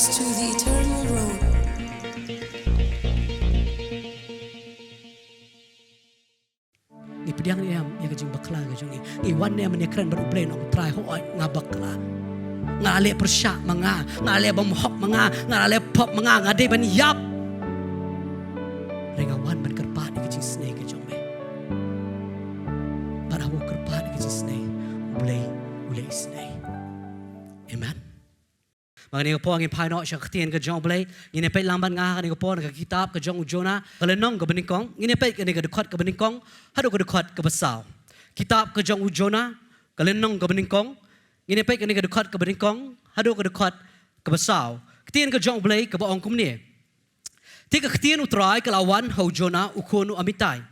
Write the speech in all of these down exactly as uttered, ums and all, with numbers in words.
To the eternal road. Ngi pdiang ne em ïa ka jingbakla ka jong ngi? Ngi wan ne em ban ïakren bad U Blei, U Trai, hooid nga bakla. Nga la leh pyrshah ma nga, nga la leh bymhok ma nga, nga la leh pop ma nga, nga dei ban ïap. Hynrei nga wan ban kyrpad ïa ka jingisynei ka jong me. Bad haba u kyrpad ïa ka jingisynei, U Blei u leh isynei. Amen. Ma kane ka por ngin phai noh sha ka ktien ka jong U Blei. Ngin ïa peit lang bad nga ha kane ka por na ka kitab ka jong u Jonah, ka lynnong kaba nyngkong. Ngin ïa peit kane ka dkhot kaba nyngkong haduh ka dkhot kaba saw. Kitab ka jong u Jonah, ka lynnong kaba nyngkong. Ngin ïa peit kane ka dkhot kaba nyngkong haduh ka dkhot kaba saw. Ktien ka jong U Blei kaba ong kumne: Te ka ktien U Trai ka la wan ha u Jonah u khun u Amittai.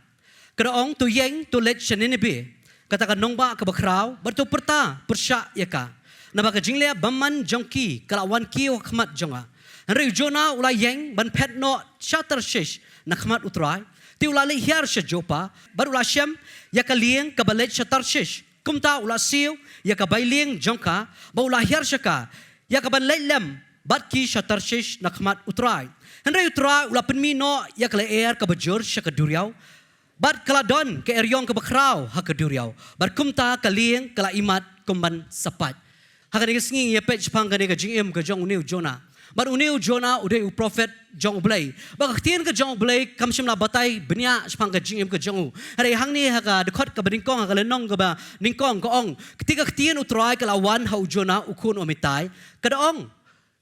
Ka da ong, to ïeng, to leit sha Nineveh, kata ka nongbah kaba khraw, bad to pyrta pyrshah ïa ka. Naba ka jingleh bymman jong ki ka la wan kiew ha khmat jong nga. Hynrei u Jonah u la ïeng ban phet noh sha Tarshish na khmat U Trai. Te u la leit hiar sha Joppa, bad u la shem ïa ka lieng kaba leit sha Tarshish. Kumta u la siew ïa ka bailieng jong ka, bad u la hiar sha ka, ïa kaban leit lem bad ki sha Tarshish na khmat U Trai. Hynrei U Trai u la pynmih noh ïa ka lyer kaba jur sha ka duriaw, bad ka la don ka eriong kaba khraw ha ka duriaw, bad kumta ka lieng ka la imat kum ban sa pait. Ha kane ka sngi ngi ïa peit shaphang kane ka jingim ka jong une u Jonah. Bad une u Jonah u dei u prophet jong U Blei. Bad ka ktien ka jong U Blei kam shym la batai bniah shaphang ka jingim ka jong u. Hynrei hangne ha ka dkhot kaba nyngkong, ha ka lynnong kaba nyngkong, ka ong, te ka ktien U Trai ka la wan ha u Jonah u khun u Amittai. Ka da ong,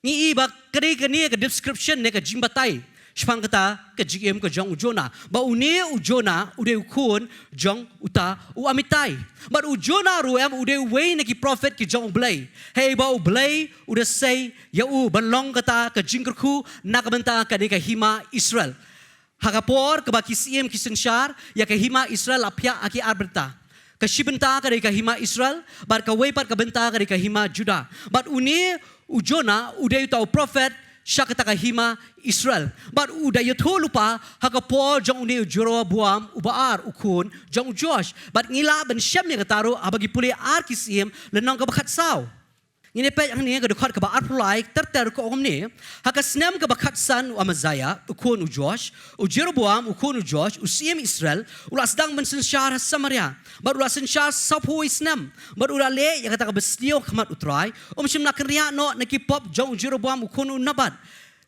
ngi i ba ka dei kane ka description ne ka jingbatai shaphang kata ka jingim ka jong u Jonah. Ba une u Jonah u dei u khun jong uta u Amittai. Bad u Jonah ruh em u dei uwei na ki prophet ki jong U Blei. Hei ba U Blei u da sei ïa u ban long kata ka jingkyrkhu na ka bynta kane ka hima Israel. Ha ka por kaba ki syiem ki synshar ïa ka hima Israel la phiah ha ki ar bynta. Ka shi bynta ka dei ka hima Israel, bad kawei pat ka bynta ka dei ka hima Judah. Bad une u Jonah u dei uta u prophet sha kata ka hima Israel. Bad u da ïathuh lypa ha ka por jong une u Jeroboam uba ar u khun jong u Joash. Bad ngi lah ban shem ïa kata ruh haba ngi pule Ar Ki Syiem lynnong kaba khatsaw. Ngin ïa peit hangne ka dkhot kaba arphew lai ter ter ka ong kumne: Ha ka snem kaba khatsan u Amazia u khun u Joash, u Jeroboam u khun u Joash u syiem Israel u la sdang ban synshar ha Samaria. Bad u la synshar sawphew wei snem. Bad u la leh ïa kata kaba sniew ha khmat U Trai. Um shym la kynriah noh na ki pop jong u Jeroboam u khun u Nebat,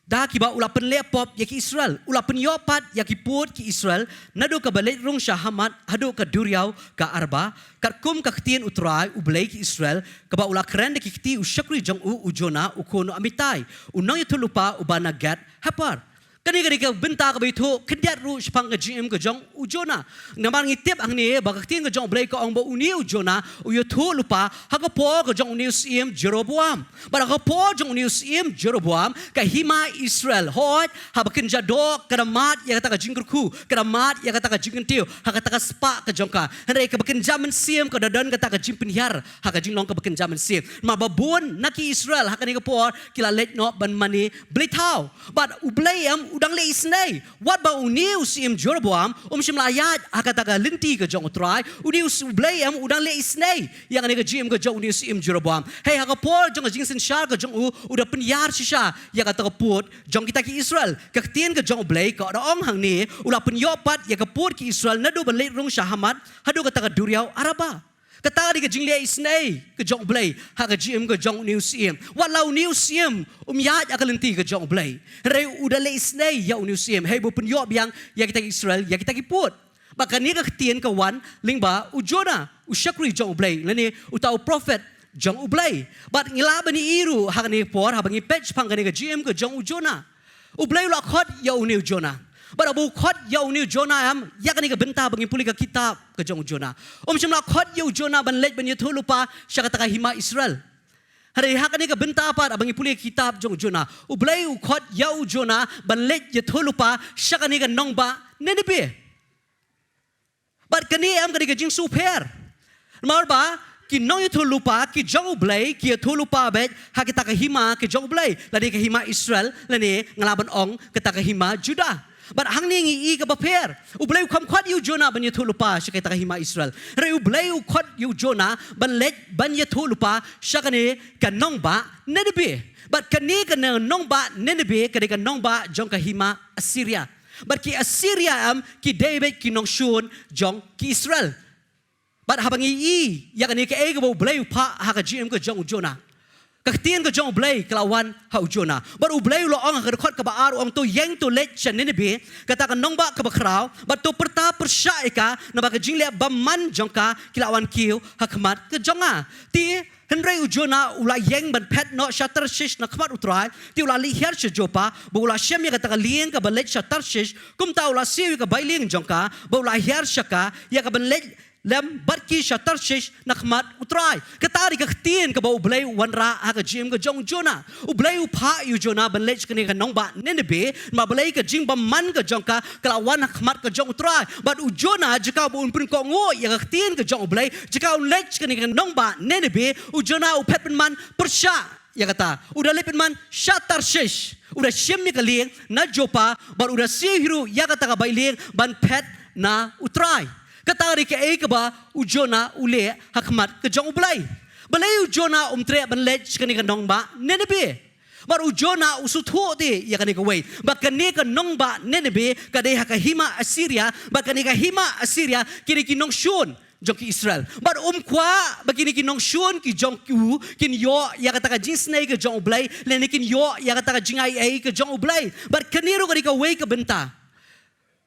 da kiba u la pynleh pop ïa ki Israel. U la pynïoh pat ïa ki pud ki Israel naduh kaba leit rung sha Hamat haduh ka duriaw ka Arba, katkum ka ktien U Trai U Blei ki Israel, kaba u la kren da ki kti u shakri jong u, u Jonah u khun u Amittai, u nongïathuhlypa uba na Gath Hepher. Kane ka dei ka bynta kaba ïathuh khyndiat ruh shaphang ka jingim ka jong u Jonah. Namar ngi tip hangne ba ka ktien ka jong U Blei ka ong ba une u Jonah u ïathuh lypa ha ka por ka jong une u syiem Jeroboam. Bad ha ka por jong une u syiem Jeroboam, ka hima Israel, hooid, haba kynja doh ka da mad ïa kata ka jingkyrkhu, ka da mad ïa kata ka jingkyntiew ha kata ka spah ka jong ka. Hynrei kaba kynja mynsiem ka da don kata ka jingpynhiar ha ka jinglong kaba kynja mynsiem. Namar ba bun na ki Israel ha kane ka por ki la leit noh ban mane blei thaw. Bad U Blei em u dang leh isynei. Wat ba une u syiem Jeroboam um shym la ïaid ha kata ka lynti ka jong U Trai, une u s-, U Blei em u dang leh isynei ïa kane ka jingim ka jong une u syiem Jeroboam. Hei, ha ka por jong ka jingsynshar ka jong u, u da pynhiar shisha ïa kata ka pud jong kita ki Israel. Ka ktien ka jong U Blei ka da ong hangne, u la pynïoh pat ïa ka pud ki Israel naduh ban leit rung sha Hamat haduh kata ka duriaw Araba. Kata ka dei ka jingleh isynei ka jong U Blei ha ka jingim ka jong une u syiem. Wat la une u syiem um ïaid ha ka lynti ka jong U Blei, hynrei u da leh isynei ïa une u syiem, hei ba u pynïoh biang ïa kita ki Israel ïa kita ki pud. Bad kane ka ktien ka wan lyngba u Jonah, u shakri jong U Blei, lane uta u prophet jong U Blei. Bad ngi lah ban ïohi ruh ha kane ka por haba ngi peit shaphang kane ka jingim ka jong u Jonah. U Blei u la khot ïa une u Jonah. Bad haba u khot ïa une u Jonah em, ïa kane ka bynta ba ngi pule ka kitab ka jong u Jonah, um shym la khot ïa u Jonah ban leit ban ïathuh lypa sha kata ka hima Israel. Hynrei ha kane ka bynta pat haba ngi pule ka kitab jong u Jonah, U Blei u khot ïa u Jonah ban leit ïathuh lypa sha kane ka nongbah Nineveh. Bad kane em ka dei ka jingsngewpher. Namar ba ki nongïathuhlypa ki jong U Blei ki ïathuh lypa beit ha kita ka hima ki jong U Blei, lane ka hima Israel, lane nga lah ban ong kata ka hima Judah. Bad hangne ngi i kaba pher. U Blei u kham khot ïa u Jonah ban ïathuh lypa sha kata ka hima Israel. Hynrei u Blei u khot ïa u Jonah ban leit ban ïathuh lypa sha kane ka nongbah Nineveh. Bad kane ka nongbah Nineveh ka dei ka nongbah jong ka hima Assyria. Bad ki Assyria em ki dei beit ki nongshun jong ki Israel. Bad haba ngi i ïa kane kaei kaba u Blei u phah ha ka jingim ka jong u Jonah, ka ktien ka jong u Blei ka la wan ha u Jonah. Bad u Blei u la ong ha ka dkhot kaba ar, u ong, to ïeng, to leit sha Nineveh, kata ka nongbah kaba khraw, bad to pyrta pyrshah ïa ka, naba ka jingleh bymman jong ka ki la wan kiew ha khmat ka jong nga. Te hynrei u Jonah u la ïeng ban phet noh sha Tarshish na khmat u Trai, te u la leit hiar sha Joppa, bad u la shem ïa kata ka lieng kaba leit sha Tarshish. Kumta u la siew ïa ka bailieng jong ka, bad u la hiar sha ka ïa ka ban leit lem bad ki sha Tarshish na khmat u Trai. Kata dei ka ktien kaba u Blei u wanrah ha ka jingim ka jong u Jonah. U Blei u phah ïa u Jonah ban leit sha kane ka nongbah Nineveh, namar balei? Ka jingbymman ka jong ka ka la wan ha khmat ka jong u Trai. Bad u Jonah, jaka ba un pynkohnguh ïa ka ktien ka jong u Blei, jaka un leit sha kane ka nongbah Nineveh, u Jonah u phet pynban pyrshah ïa kata. U da leit pynban sha Tarshish, u da shem ïa ka lieng na Joppa, bad u da siew hi ruh ïa kata ka bailieng ban phet na u Trai. Kata ka dei kaei kaba u Jonah u leh ha khmat ka jong u Blei. Balei u Jonah um treh ban leit sha kane ka nongbah Nineveh? Bad u Jonah u sngewthuh te ïa kane kawei, ba kane ka nongbah Nineveh ka dei ha ka hima Assyria, bad kane ka hima Assyria ki dei ki nongshun jong ki Israel. Bad um kwah ba kine ki nongshun ki jong u kin ïoh ïa kata ka jingisynei ka jong u Blei, lane kin ïoh ïa kata ka jingaiei ka jong u Blei. Bad kane ruh ka dei kawei ka bynta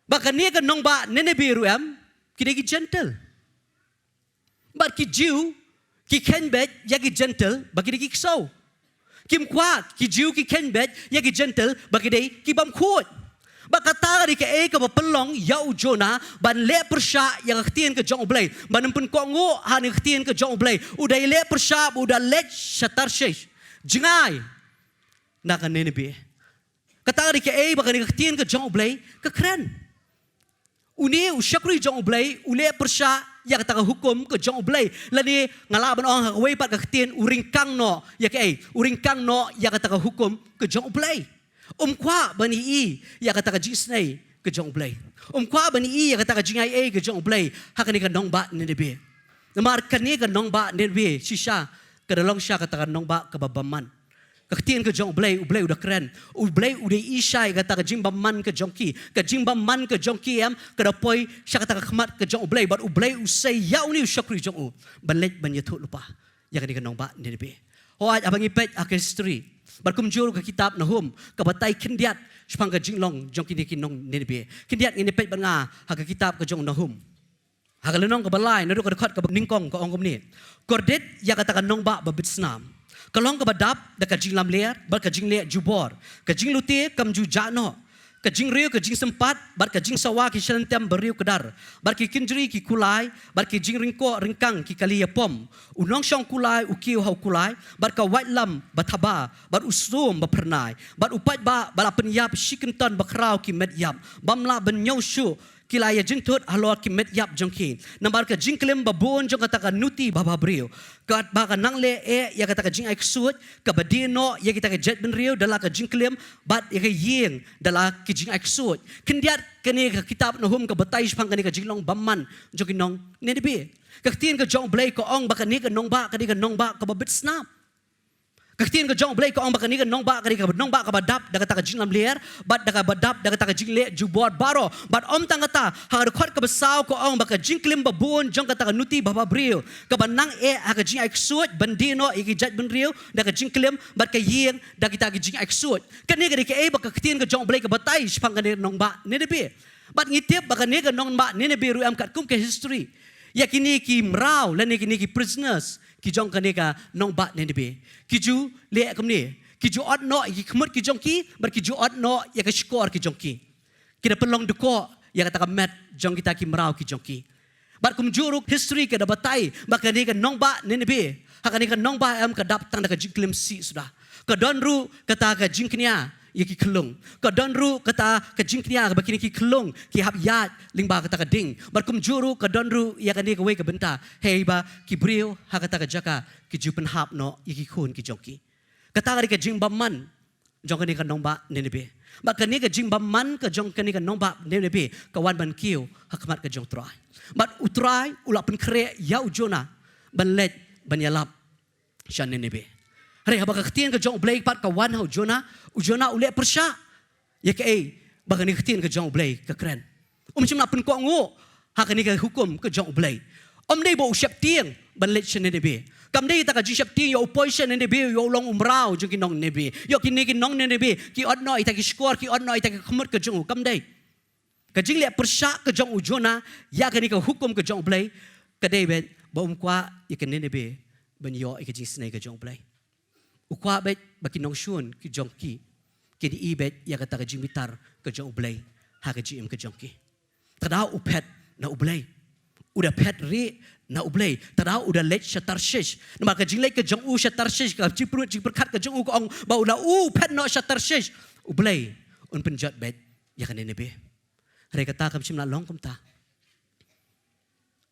ba kane ka nongbah Nineveh ruh em, ki dei ki Gentile. Bad ki Jiw ki kheiñ beit ïa ki Gentile ba ki dei ki ksew. Kim kwah ki Jiw ki kheiñ beit ïa ki Gentile ba ki dei ki bym khuid. Bad kata ka dei kaei kaba pynlong ïa u Jonah ban leh pyrshah ïa ka ktien ka jong u Blei, ban ym pynkohnguh ha kane ka ktien ka jong u Blei. U da leh pyrshah bad u da leit sha Tarshish, jngai na ka Nineveh. Kata ka dei kaei ba kane ka ktien ka jong u Blei ka kren. Une u shakri jong u Blei u leh pyrshah ïa kata ka hukum ka jong u Blei. Lane nga lah ban ong ha kawei pat ka ktien, u ryngkang noh ïa kaei? U ryngkang noh ïa kata ka hukum ka jong u Blei. Um kwah ban ïohi ïa kata ka jingisynei ka jong u Blei. Um kwah ban ïohi ïa kata ka jingaiei ka jong u Blei ha kane ka nongbah Nineveh. Namar kane ka nongbah Nineveh shisha ka da long shisha kata ka nongbah kaba bymman. Ka ktien ka jong u Blei, u Blei u da kren, u Blei u da ïohi shisha ïa kata ka jingbymman ka jong ki. Ka jingbymman ka jong ki em ka da poi sha kata ka khmat ka jong u Blei, bad u Blei u sei ïa une u shakri jong u ban leit ban ïathuh lypa ïa kane ka nongbah Nineveh. Hooid, haba ngi peit ha ka history, bad kumjuh ruh ka kitab Nahum ka batai khyndiat shaphang ka jinglong jong kine ki nong Nineveh. Khyndiat ngin ïa peit bad nga ha ka kitab ka jong Nahum. Ha ka lynnong kaba lai, naduh ka dkhot kaba nyngkong, ka ong kumne: Kordit ïa kata ka nongbah babit snam, ka long kaba dap da ka jinglamler bad ka jingleh jubor, ka jinglute kam ju jah noh, ka jingrieh ka jingsympat bad ka jingsawa ki shyllangtem briew kdar, bad ki kynjri ki kulai, bad ki jingryngkoh ryngkang ki kali ïapom. U nongshong kulai u kiew ha u kulai, bad ka waitlam ba thaba, bad u sum ba phyrnai, bad u paidbah ba la pynïap shi kynton bakhraw ki met ïap, bym lah ban ñiew shuh, ki la ïa jynthut halor ki met ïap jong ki. Namar ka jingklim babun jong kata ka nuti babha briew, katba ka nang leh eh ïa kata ka jingai ksuid, kaba die noh ïa kita ki jaitbynriew da la ka jingklim, bad ïa ka ïing da la ki jingai ksuid. Khyndiat kane ka kitab Nahum ka batai shaphang kane ka jinglong bymman jong ki nong Nineveh. Ka ktien ka jong u Blei ka ong ba kane ka nongbah ka dei ka nongbah kaba bit snam. Ka ktien ka jong u Blei ka ong ba kane ka nongbah ka dei ka nongbah kaba dap da kata ka jinglamler bad da kaba dap da kata ka jingleh jubor baroh. Bad ym tang kata, ha ka dkhot kaba saw ka ong ba ka jingklim babun jong kata ka nuti babha briew, kaba nang eh ha ka jingai ksuid ban die noh ïa ki jaitbynriew da ka jingklim, bad ka ïing da kita ki jingai ksuid. Kane ka dei kaei ba ka ktien ka jong u Blei ka batai shaphang kane ka nongbah Nineveh. Bad ngi tip ba kane ka nongbah Nineveh ruh em katkum ka history, ïa kine ki mraw lane kine ki prisoners ki jong kane ka nongbah Nineveh, ki ju leh kumne, ki ju ot noh ïa ki khmut ki jong ki, bad ki ju ot noh ïa ka shkor ki jong ki. Ki da pynlong dkoh ïa kata ka met jong kita ki mraw ki jong ki. Bad kumjuh ruh history ka da batai ba kane ka nongbah Nineveh, ha kane ka nongbah em ka dap tang da ka jingklim sih suda. Ka don ruh kata ka jingkñia ïa ki khyllung. Ka don ruh kata ka jingkñia ba kine ki khyllung ki hap ïaid lyngba kata ka ding. Bad kumjuh ruh ka don ruh ïa kane kawei ka bynta, hei ba ki briew ha kata ka jaka ki ju pynhap noh ïa ki khun ki jong ki. Kata ka dei ka jingbymman jong kane ka nongbah Nineveh. Bad kane ka jingbymman ka jong kane ka nongbah Ninibe ka wan ban kiew ha khmat ka jong U Trai. Bad U Trai u la pynkhreh ïa u Jonah ban leit ban ïalap sha Ninibe. Hynrei haba ka ktien ka jong U Blei pat ka wan ha u Jonah, u Jonah u leh pyrshah ïa kaei ba kane ka ktien ka jong U Blei ka kren. Um shym la pynkohnguh ha kane ka hukum ka jong U Blei. Ym dei ba u sheptieng ban leit sha Ninibe. Kam dei ïa kata ka jingsheptieng ïoh u poi sha Ninibe, ïoh u long u mraw jong ki nong Ninibe. Ïoh kine ki nong Ninibe ki ot noh ïa kita ki shkor, ki ot noh ïa kita ki khmut ka jong u. Kam dei. Ka jingleh pyrshah ka jong u Jonah ïa kane ka hukum ka jong U Blei ka dei beit ba um kwah ïa ka Ninibe ban ïoh ïa ka jingisynei ka jong U Blei. U kwah beit ba ki nongshun ki jong ki kin ïohi beit ïa kata ka jingbitar ka jong U Blei ha ka jingim ka jong ki. Te da u phet na U Blei, u da phet rieh na U Blei. Te da u da leit sha Tarshish. Namar ka jingleit ka jong u sha Tarshish, ka jingpyrkhat ka jong u ka ong ba u da u phet noh sha Tarshish, U Blei un pynjot beit ïa ka Ninibe. Hynrei kata kam shym la long kumta.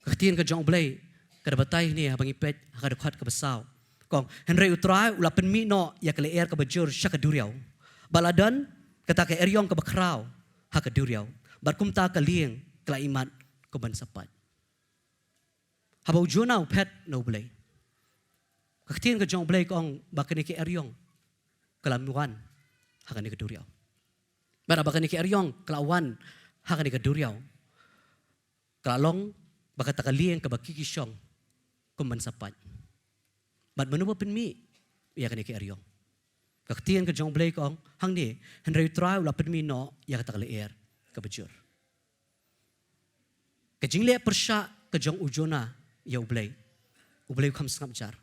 Ka ktien ka jong U Blei ka da batai hangne haba ngi peit ha ka dkhot kaba saw. Ka ong, hynrei U Trai u la pynmih noh ïa ka lyer kaba jur sha ka duriaw, bad la don kata ka eriong kaba khraw ha ka duriaw, bad kumta ka lieng ka la imat kum ban sa pait. Haba u Jonah u phet na U Blei, ka ktien ka jong U Blei ka ong ba kane ka eriong ka la wan ha kane ka duriaw. Bad haba kane ka eriong ka la wan ha kane ka duriaw, ka la long ba kata ka lieng kaba ki ki shong kum ban sa pait. Bad mano ba pynmih ïa kane ka eriong? Ka ktien ka jong U Blei ka ong hangne, hynrei U Trai u la pynmih noh ïa kata ka lyer kaba jur. Ka jingleh pyrshah ka jong u Jonah ïa U Blei, U Blei u kham sngap jar.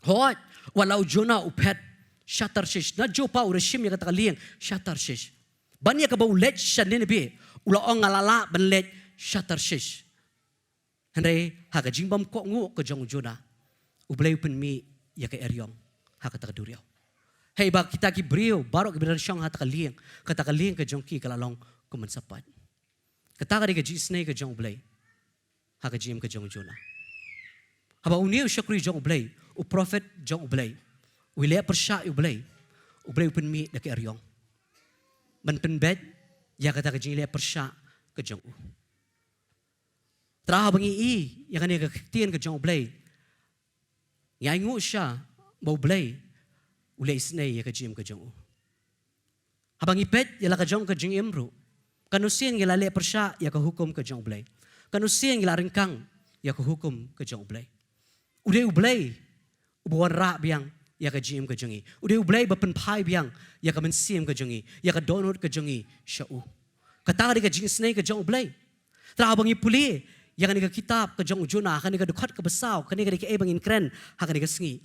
Hooid, wat la u Jonah u phet sha Tarshish, na Joppa u da shim ïa kata ka lieng sha Tarshish, ban ïa kaba u leit sha Ninibe, u la ong, nga la lah ban leit sha Tarshish. Hynrei ha ka jingbymkohnguh ka jong u Jonah, U Blei u pynmih ïa ka eriong ha kata ka duriaw. Hei ba kita ki briew baroh kiba dang shong ha kata ka lieng, kata ka lieng ka jong ki ka la long kum ban sa pait. Kata ka dei ka jingisynei ka jong U Blei ha ka jingim ka jong u Jonah. Haba une u shakri jong U Blei, u prophet jong U Blei, u leh pyrshah ïa U Blei, U Blei u pynmih da ka eriong ban pynbeit ïa kata ka jingleh pyrshah ka jong u. Te haba ngi i ïa kane ka ktien ka jong U Blei, ngi ainguh shisha ba U Blei u leh isynei ïa ka jingim ka jong u. Haba ngi peit ïa la ka jong ka jingim ruh, katno sien ngi la leh pyrshah ïa ka hukum ka jong U Blei? Katno sien ngi la ryngkang ïa ka hukum ka jong U Blei? U dei U Blei uba wanrah biang ïa ka jingim ka jong ngi. U dei U Blei ba pynphai biang ïa ka mynsiem ka jong ngi, ïa ka dohnud ka jong ngi sha u. Kata ka dei ka jingisynei ka jong U Blei. Te haba ngi pule ïa kane ka kitab ka jong u Jonah, kane ka dkhot kaba saw, kane ka dei kaei ba ngin kren ha kane ka sngi.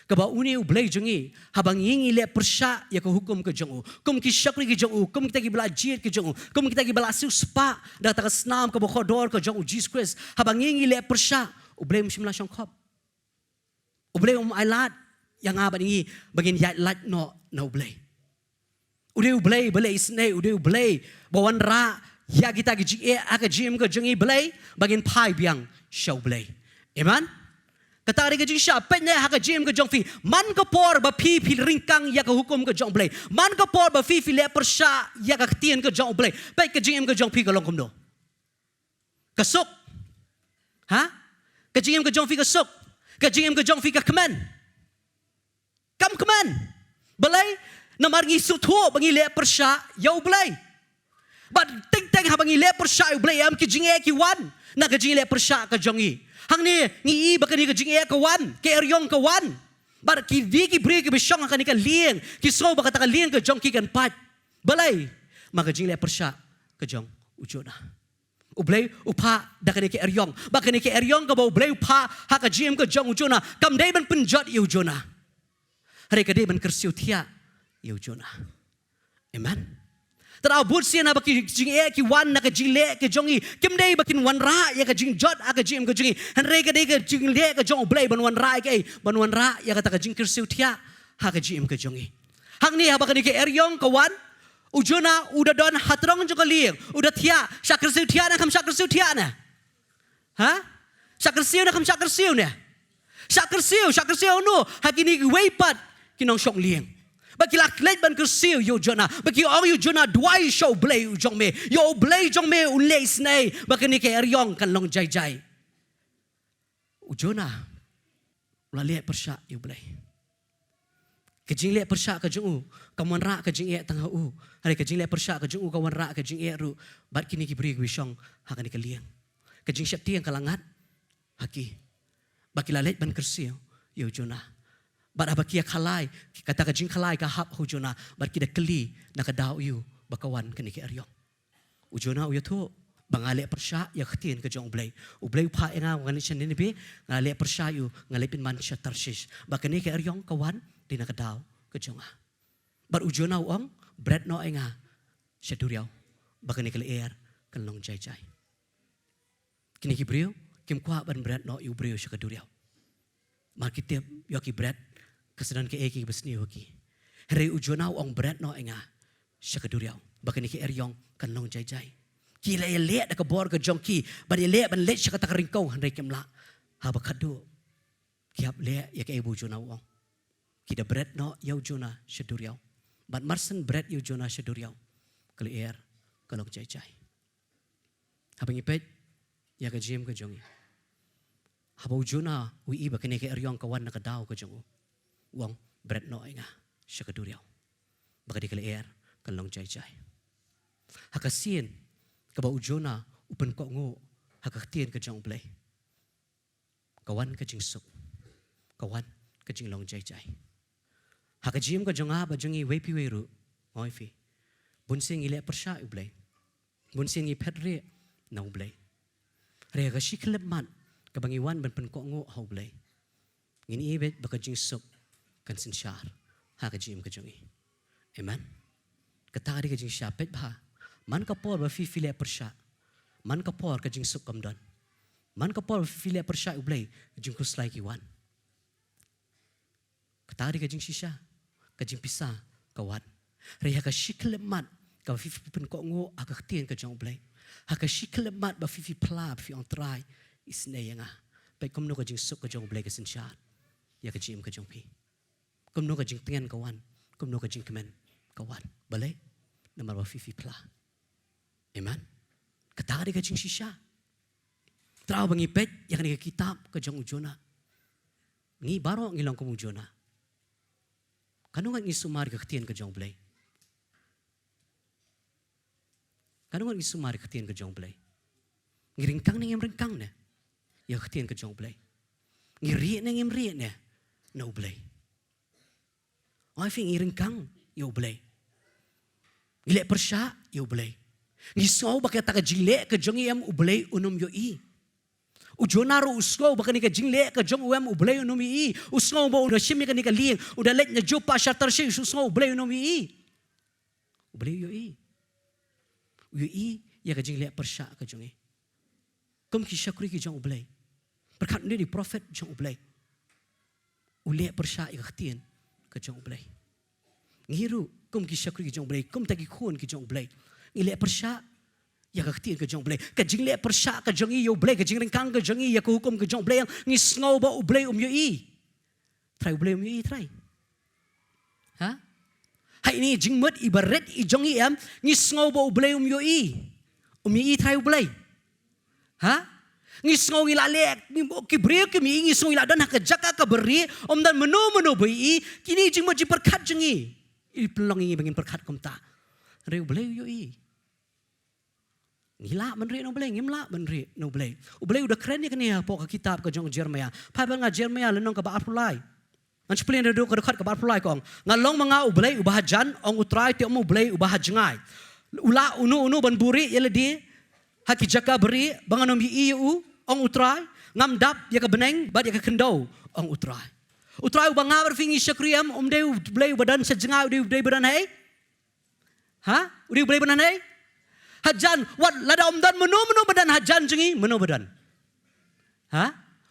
Kaba une U Blei jong ngi, haba ngi, ngi leh pyrshah ïa ka hukum ka jong u, kum ki shakri ki jong u, kum kita kiba la jied ki jong u, kum kita kiba la siewspah da kata ka snam kaba kordor ka jong U Jisu Khrist, haba ngi, ngi leh pyrshah, U Blei um shym la shongkhop. U Blei um ailad ïa nga bad ngi ba ngin ïaid lait noh na U Blei. U dei U Blei ba leh isynei, u dei U Blei ba wanrah ïa kita ki jingeh ha ka jingim ka jong ngi, balei? Ba ngin phai biang sha U Blei. Amen. Kata ka dei ka jingshah. Peit ne ha ka jingim ka jong phi, man ka por ba phi, phi ryngkang ïa ka hukum ka jong U Blei, man ka por ba phi, phi leh pyrshah ïa ka ktien ka jong U Blei, peit ka jingim ka jong phi ka long kumno? Ka suk. Ha? Ka jingim ka jong phi ka suk? Ka jingim ka jong phi ka kmen? Kam kmen. Balei? Namar ngi sngewthuh ba ngi leh pyrshah ïa U Blei. Bad teng teng haba ngi leh pyrshah ïa U Blei, em, ki jingeh ki wan na ka jingleh pyrshah ka jong ngi. Hangne ngi i ba kane ka jingeh ka wan, ka eriong ka wan. Bad ki dei ki briew kiba shong ha kane ka lieng ki sngew ba kata ka lieng ka jong ki kan pait. Balei? Ma ka jingleh pyrshah ka jong u Jonah. U Blei u phah da kane ka eriong. Bad kane ka eriong kaba U Blei u phah ha ka jingim ka jong u Jonah, kam dei ban pynjot ïa u Jonah, hynrei ka dei ban kyrsiew thiah ïa u Jonah. Amen. Te da bun sien haba ki jingeh ki wan na ka jingleh ka jong ngi, kim dei ba kin wanrah ïa ka jingjot ha ka jingim ka jong ngi, hynrei ka dei ka jingleh ka jong U Blei ban wanrah ïa kaei? Ban wanrah ïa kata ka jingkyrsiew thiah ha ka jingim ka jong ngi. Hangne haba kane ka eriong ka wan, u Jonah u da don ha trong jong ka lieng, u da thiah. Shah kyrsiew thiah ne kham shah kyrsiew thiah ne? Ha? Shah kyrsiew ne kham shah kyrsiew ne? Shah kyrsiew. Shah kyrsiew ha uno? Ha kine kiwei pat ki nongshong lieng. Ba ki la leit ban kyrsiew ïa u Jonah. Ba ki ong ïa u Jonah, duwai sha u Blei u jong me. Ïa u Blei jong me un leh isynei ba kane ka eriong kan long jai jai. U Jonah u la leh pyrshah ïa u Blei. Ka jingleh pyrshah ka jong u kam wanrah ka jingeh tang ha u. Hynrei ka jingleh pyrshah ka jong u ka wanrah ka jingeh ruh bad kine ki briew kiba shong ha kane ka lieng. Ka jingsheptieng ka la ngat ha ki. Ba ki la leit ban kyrsiew ïa u Jonah. Bad haba ki ïa khalai, kata ka jingkhalai ka hap ha u Jonah. Bad ki da kylli na ka daw aïu ba ka wan kane ka eriong. U Jonah u ïathuh ba nga leh pyrshah ïa ka ktien ka jong u Blei. U Blei u phah ïa nga, nga leit sha Nineveh, nga leh pyrshah ïa u, nga leit pynman sha Tarshish. Ba kane ka eriong ka wan dei na ka daw ka jong nga. Bad u Jonah u ong, bret noh ïa nga sha duriaw ba kane ka lyer kan long jai jai. Kine ki briew kim kwah ban bret noh ïa u briew sha ka duriaw. Namar ki tip ïoh ki bret ka sa don kaei kaei kaba sniew ha ki. Hynrei u Jonah u ong, bret noh ïa nga sha ka duriaw ba kane ka eriong kan long jai jai. Ki la ïaleh da ka bor ka jong ki ban ïaleh ban leit sha kata ka ryngkew, hynrei kim lah. Haba khadduh ki hap leh ïa kaei ba u Jonah u ong. Ki da bret noh ïa u Jonah sha duriaw. Bad mar syn bret ïa u Jonah sha duriaw, ka lyer ka long jai jai. Haba ngi peit ïa ka jingim ka jong ngi, haba u Jonah u ïohi ba kane ka eriong ka wan na ka daw ka jong u, u ong, bret noh ïa nga sha ka duriaw ba ka dei ka lyer kan long jai jai. Ha ka sien kaba u Jonah u pynkohnguh ha ka ktien ka jong u Blei, ka wan ka jingsuk, ka wan ka jinglong jai jai. Ha ka jingim ka jong nga bad jong ngi wei pa wei ruh, nga ong ïa phi, bun sien ngi leh pyrshah ïa u Blei. Bun sien ngi phet rieh na u Blei. Hynrei ha ka shi khyllipmat kaba ngi wan ban pynkohnguh ha u Blei, ngin ïohi beit ba ka jingsuk kan synshar ha ka jingim ka jong ngi. Amen. Kata ka dei ka jingshisha, peit bha. Man ka por ba phi phi leh pyrshah, man ka por ka jingsuk kam don. Man ka por ba phi phi leh pyrshah ïa u Blei, ka jingkhuslai ki wan. Kata ka dei ka jingshisha, ka jingpisa ka wan. Hynrei ha ka shi khyllipmat kaba phi phi pynkohnguh ha ka ktien ka jong u Blei, ha ka shi khyllipmat ba phi phi phla, ba phi ong, Trai, isynei ïa nga, peit kumno ka jingsuk ka jong u Blei ka synshar ïa ka jingim ka jong phi. Kumno ka jingtngen ka wan, kumno ka jingkmen ka wan. Balei? Namar ba phi phi phla. Amen. Kata ka dei ka jingshisha. Trai, haba ngi peit ïa kane ka kitab ka jong u Jonah, ngi baroh ngi long kum u Jonah. Katno ngut ngi sumar ïa ka ktien ka jong u Blei? Katno ngut ngi sumar ïa ka ktien ka jong u Blei? Ngi ryngkang ne ngim ryngkang ne ïa ka ktien ka jong u Blei? Ngi rieh ne ngim rieh ne na u Blei? Ong ïa phi, ngi ryngkang ïa u Blei. Ngi leh pyrshah ïa u Blei. Ngi sngew ba kata ka jingleh ka jong ngi em u Blei un ym ïohi. U Jonah ruh u sngew ba kane ka jingleh ka jong u em u Blei un ym ïohi. U sngew ba u da shim ïa kane ka lieng, u da leit na Joppa sha Tarshish, u sngew u Blei un ym ïohi. U Blei u ïohi. U ïohi ïa ka jingleh pyrshah ka jong ngi. Kum ki shakri ki jong u Blei, pyrkhat une u dei u prophet jong u Blei. U leh pyrshah ïa ka ktien ka jong u Blei. Ngi ruh kum ki shakri ki jong u Blei, kum kita ki khun ki jong u Blei, ngi leh pyrshah ïa ka ktien ka jong u Blei. Ka jingleh pyrshah ka jong ngi ïa u Blei, ka jingryngkang ka jong ngi ïa ka hukum ka jong u Blei, ngi sngew ba u Blei um ïohi. Trai, u Blei um ïohi, trai? Ha? Ha ine i jingmut iba rit i jong ngi em, ngi sngew ba u Blei um ïohi? Um ïohi, trai, u Blei? Ha? Ngi sngew ngi la leh, ngi, ki briew kim ïohi, ngi sngew ngi la don ha ka jaka kaba rieh, ym don mano mano ba ïohi. Kine i jingmut jingpyrkhat jong ngi i pynlong ïa ngi ba ngin pyrkhat kumta. Hynrei u Blei u ïohi. Ngi lah ban rieh na u Blei, ngim lah ban rieh na u Blei. U Blei u da kren ïa kane hapoh ka kitab ka jong u Jeremaïah. Phai bad nga Jeremaïah lynnong kaba arphew lai. Ngan sa plie naduh ka dkhot kaba arphew lai, ka ong, nga long ma nga u Blei uba hajan, ong u Trai, te ym u Blei uba hajngai. U lah uno uno ban buhrieh ïa lade ha ki jaka barieh ba ngan ym ïohi ïa u, ong u Trai. Ngam dap ïa ka bneng bad ïa ka khyndew, ong u Trai. U Trai uba nga bad phi ngi shakri em, um dei u Blei uba don sha jngai, u dei u Blei uba don haei? Ha? U dei u Blei ba don haei? Hajan. Wat lada ym don mano mano ba don hajan jong ngi, mano ba don? Ha?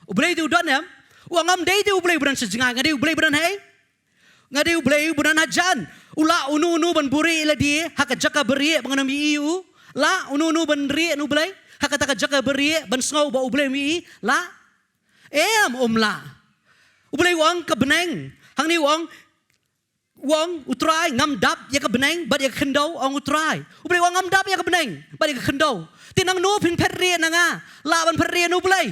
U Blei te u don em? U ong ngam dei te u Blei ba don sha jngai, nga dei u Blei ba don haei? Nga dei u Blei ba don hajan. U lah uno uno ban buhrieh ïa lade ha ka jaka barieh ba ngan ym ïohi ïa u? Lah uno uno ban rieh na u Blei ha kata ka jaka barieh ban sngew ba u Blei um ïohi? Lah? Em, um lah. U Blei u ong ka bneng. Hangne u ong U ong, U Trai, ngam dap ïa ka bneng bad ïa ka khyndew, ong U Trai. U Blei u ong, ngam dap ïa ka bneng bad ïa ka khyndew. Te nangno phin phet rieh na nga? Lah ban phet rieh na U Blei?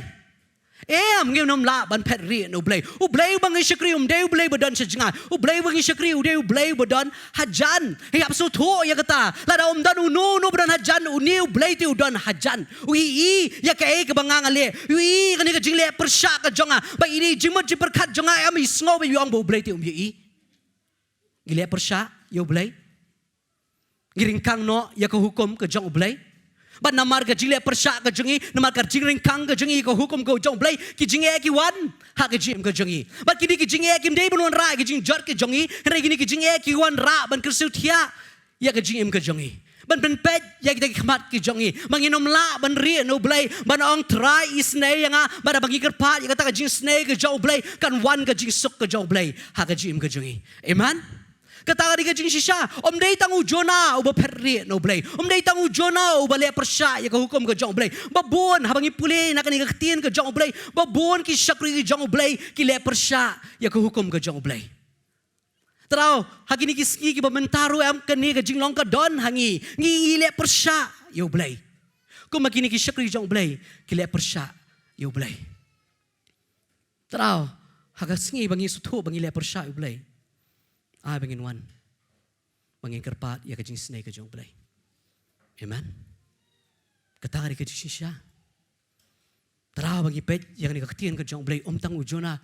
Em, ngim nym lah ban phet rieh na U Blei. U Blei uba ngi shakri um dei U Blei ba don sha jngai. U Blei uba ngi shakri u dei U Blei ba don hajan. Ngi hap sngewthuh ïa kata. Lada um don uno uno ba don hajan, une U Blei te u don hajan. U ïohi ïa kaei kaba nga nga leh. U ïohi ïa kane ka jingleh pyrshah ka jong nga. Ba ine i jingmut jingpyrkhat jong nga, em, i sngew ba i ong ba U Blei te um ïohi. Ngi leh pyrshah ïa U Blei. Ngi ryngkang noh ïa ka hukum ka jong U Blei. Bad namar ka jingleh pyrshah ka jong ngi, namar ka jingryngkang ka jong ngi ïa ka hukum ka jong U Blei, ki jingeh ki wan ha ka jingim ka jong ngi. Bad kine ki jingeh kim dei ban wanrah ïa ka jingjot ka jong ngi, hynrei kine ki jingeh ki wanrah ban kyrsiew thiah ïa ka jingim ka jong ngi. Ban pynpeit ïa kita ki khmat ki jong ngi. Ba ngin ym lah ban rieh na U Blei, ban ong Trai isynei ïa nga, bad haba ngi kyrpad ïa kata ka jingisynei ka jong U Blei, kan wan ka jingsuk ka jong U Blei ha ka jingim ka jong ngi. Amen. Kata ka dei ka jingshisha. Ym dei tang u Jonah uba phet rieh na U Blei. Ym dei tang u Jonah uba leh pyrshah ïa ka hukum ka jong U Blei. Ba bun, haba ngi pule na kane ka ktien ka jong U Blei, ba bun ki shakri ki jong U Blei ki leh pyrshah ïa ka hukum ka jong U Blei. Trai, ha kine ki sngi kiba mynta ruh, em, kane ka jinglong ka don ha ngi. Ngi, ngi leh pyrshah ïa U Blei. Kumba kine ki shakri jong U Blei ki leh pyrshah ïa U Blei. Trai, ha ka sngi ba ngi sngewthuh ba ngi leh pyrshah ïa U Blei, ai ba ngin wan, ba ngin kyrpad ïa ka jingisynei ka jong U Blei. Amen. Kata ka dei ka jingshisha. Trai, ba ngi peit ïa kane ka ktien ka jong U Blei, ym tang u Jonah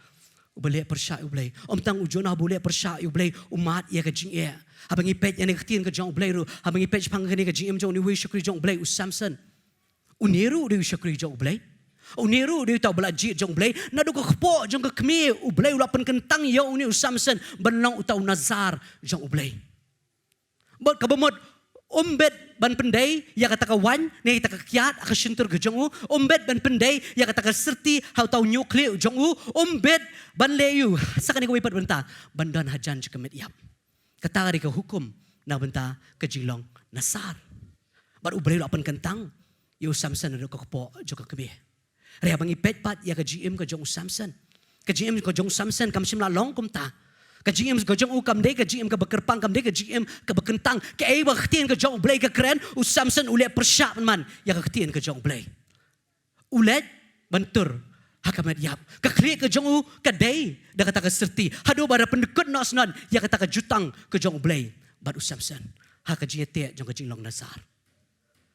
uba leh pyrshah ïa U Blei. Ym tang u Jonah uba leh pyrshah ïa U Blei u mad ïa ka jingeh. Haba ngi peit ïa kane ka ktien ka jong U Blei ruh, haba ngi peit shaphang kane ka jingim jong une uwei u shakri jong U Blei, u Samson. Une ruh u dei u shakri jong U Blei. Une ruh u dei uta uba la jied jong U Blei. Naduh ka kpoh jong ka kmie, U Blei u la pynkyntang ïa une u Samson ban long uta u Nazar jong U Blei. Bad kaba mut, um bit ban pyndei ïa kata ka waiñ ne ïa kata ka kiad ha ka shyntur ka jong u. Um bit ban pyndei ïa kata ka syrti ha uta u ñiuh khlieh jong u. Um bit ban leh ïa u sa kane kawei pat bynta, ban don hajan sha ka met ïap. Kata ka dei ka hukum na ka bynta ka jinglong Nazar. Bad U Blei u la pynkyntang ïa u Samson naduh ka kpoh jong ka kmie. Hynrei haba ngi peit pat ïa ka jingim ka jong u Samson, ka jingim ka jong u Samson kam shym la long kumta. Ka jingim ka jong u kam dei ka jingim kaba kyrpang, kam dei ka jingim kaba kyntang. Kaei ba ka ktien ka jong U Blei ka kren, u Samson u leh pyrshah man ïa ka ktien ka jong U Blei. U leit ban tur ha ka met ïap. Ka khlieh ka jong u ka dei da kata ka syrti, haduh ba la pyndkut noh shnong ïa kata ka jutang ka jong U Blei bad u Samson ha ka jingïateh jong ka jinglong Nazar.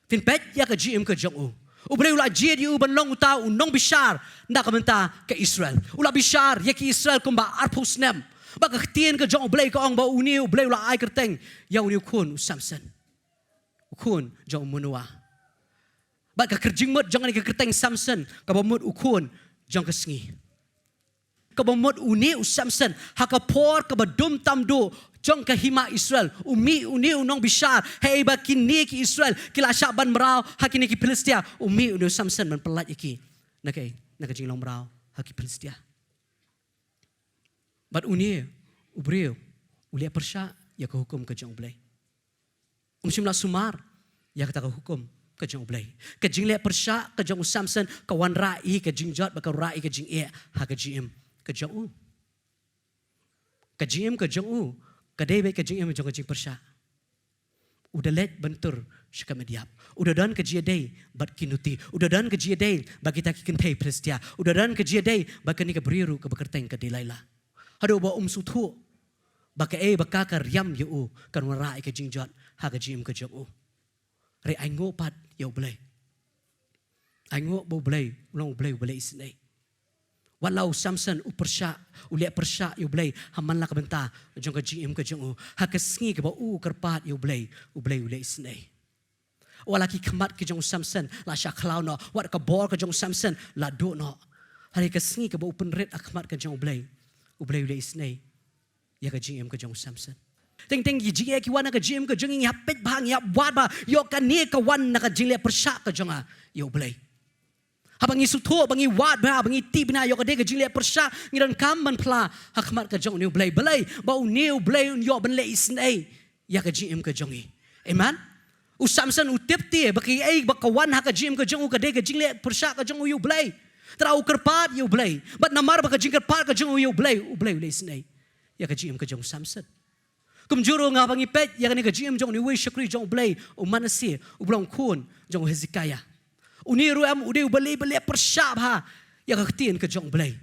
Phin peit ïa ka jingim ka jong u. U Blei u la jied ïa u ban long uta u nongbishar na ka bynta ka Israel. U la bishar ïa ki Israel kumba arphew snem. Bad ka ktien ka jong U Blei ka ong ba une U Blei u la ai kyrteng ïa une u khun u Samson, u khun jong u Manoah. Bad ka kyrjingmut jong kane ka kyrteng Samson kaba mut u khun jong ka sngi. Kaba mut une u Samson ha ka por kaba dum tam duh jong ka hima Israel, u mih une u nongbishar, haei ba kine ki Israel ki la shah ban mraw ha kine ki Philistia. U mih une u Samson ban pyllait ïa ki na ka, na ka jinglong mraw ha ki Philistia. Bad une u briew u leh pyrshah ïa ka hukum ka jong U Blei. Um shym la sumar ïa kata ka hukum ka jong U Blei. Ka jingleh pyrshah ka jong u Samson ka wanrah ïa ka jingjot bad ka wanrah ïa ka jingeh ha ka jingim ka jong u. Ka jingim ka jong u ka dei beit ka jingim jong ka jingpyrshah. U da leit ban tur sha ka met ïap. U da don ka jingïadei bad ki nuti. U da don ka jingïadei bad kita ki kynthei Philistia. U da don ka jingïadei bad kane ka briew ruh kaba kyrteng ka Delilah. Haduh ba um sngewthuh ba kaei ba ka ka riam ïa u kan wanrah ïa ka jingjot ha ka jingim ka jong u. Hynrei ainguh pat ïa U Blei. Ainguh ba U Blei u long U Blei uba leh isynei. Wat la u Samson u pyrshah, u leh pyrshah ïa U Blei ha man la ka bynta jong ka jingim ka jong u, ha ka sngi kaba u kyrpad ïa U Blei, U Blei u leh isynei. Wat la ki khmat ki jong u Samson la shah khlaw noh, wat ka bor ka jong u Samson la duh noh, hynrei ka sngi kaba u pynrit ha khmat ka jong U Blei, U Blei u leh isynei ïa ka jingim ka jong u Samson. Teng teng ki jingeh ki wan na ka jingim ka jong ngi, ngi hap peit bha, ngi hap wad bha, ïoh kane ka wan na ka jingleh pyrshah ka jong nga ïa U Blei. Haba ngi sngewthuh, ba ngi wad bha, ba ngi tip bha ïoh ka dei ka jingleh pyrshah, ngi donkam ban phla ha khmat ka jong une U Blei. Balei? Ba une U Blei un ïoh ban leh isynei ïa ka jingim ka jong ngi. Amen. U Samson u tip te ba kaei ba ka wan ha ka jingim ka jong u ka dei ka jingleh pyrshah ka jong u ïa U Blei. Te u kyrpad ïa U Blei. Bad namar ba ka jingkyrpad ka jong u ïa U Blei, U Blei u leh isynei ïa ka jingim ka jong u Samson. Kumjuh ruh nga ba ngi peit ïa kane ka jingim jong une u shakri jong U Blei, u Manasseh, u ba long khun jong u Hezekiah. Une ruh em u dei u balei balei pyrshah bha ïa ka ktien ka jong U Blei.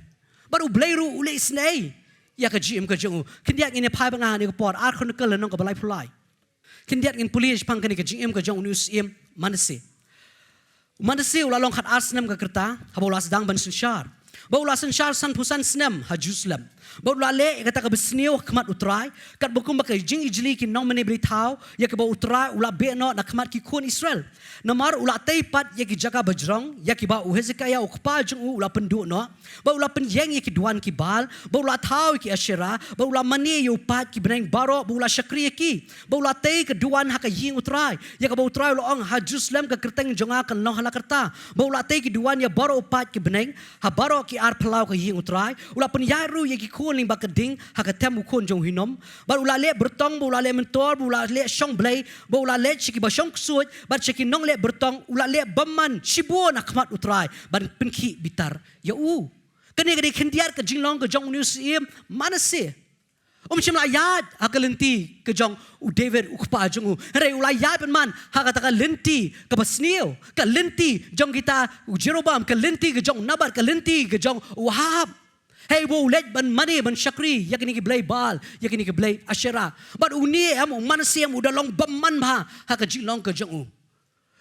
Bad U Blei ruh u leh isynei ïa ka jingim ka jong u. Khyndiat ngin ïa phai bad nga ha kane ka por, Ar Chronicle lynnong kaba laiphew lai. Khyndiat ngin pule shaphang kane ka jingim ka jong une u syiem Manasseh. U Manasseh u la long khatar snem ka rta, haba u la sdang ban synshar. Bad u la synshar sanphew san snem ha Jerusalem. Bad u la leh ïa kata kaba sniew ha khmat U Trai, katba kumba ka jingijli ki nongmane blei thaw, ïa kiba U Trai u la beh noh na khmat ki khun Israel. Namar u la tei pat ïa ki jaka bajrong, ïa kiba u Hezekiah u kpa jong u u la pynduh noh. Bad u la pynïeng ïa ki duwan ki Baal, bad u la thaw ïa ki Asherah, bad u la mane ïa u paid ki bneng baroh, bad u la shakri ïa ki. Bad u la tei ka duwan ha ka ïing U Trai, ïa kaba U Trai u la ong ha Jerusalem ka kyrteng jong nga kan long ha la karta. Bad u la tei ki duwan ïa baroh u paid ki bneng ha baroh ki ar phyllaw ka ïing U Trai. U la pynïaid ruh ïa ki khun lyngba ka ding ha ka them u khun jong u Hinnom. Bad u la leh byrtong, bad u la leh myntoi, bad u la leh shong blei, bad u la leit sha kiba shong ksuid bad sha ki nongleh byrtong, u la leh bymman shibun ha khmat U Trai ban pynkhih bitar ïa u. Kane ka dei khyndiat ka jinglong ka jong une u syiem Manasseh. Um shym la ïaid ha ka lynti ka jong u David u kpa jong u. Hynrei u la ïaid bymman ha kata ka lynti kaba sniew, ka lynti jong kita u Jeroboam, ka lynti ka jong u Nabat, ka lynti ka jong u Ahab. Hei, bad u leit ban mane ban shakri ïa kine ki blei Baal, ïa kine ki blei Asherah. Bad une em u Manasseh em u da long bymman bha ha ka jinglong ka jong u.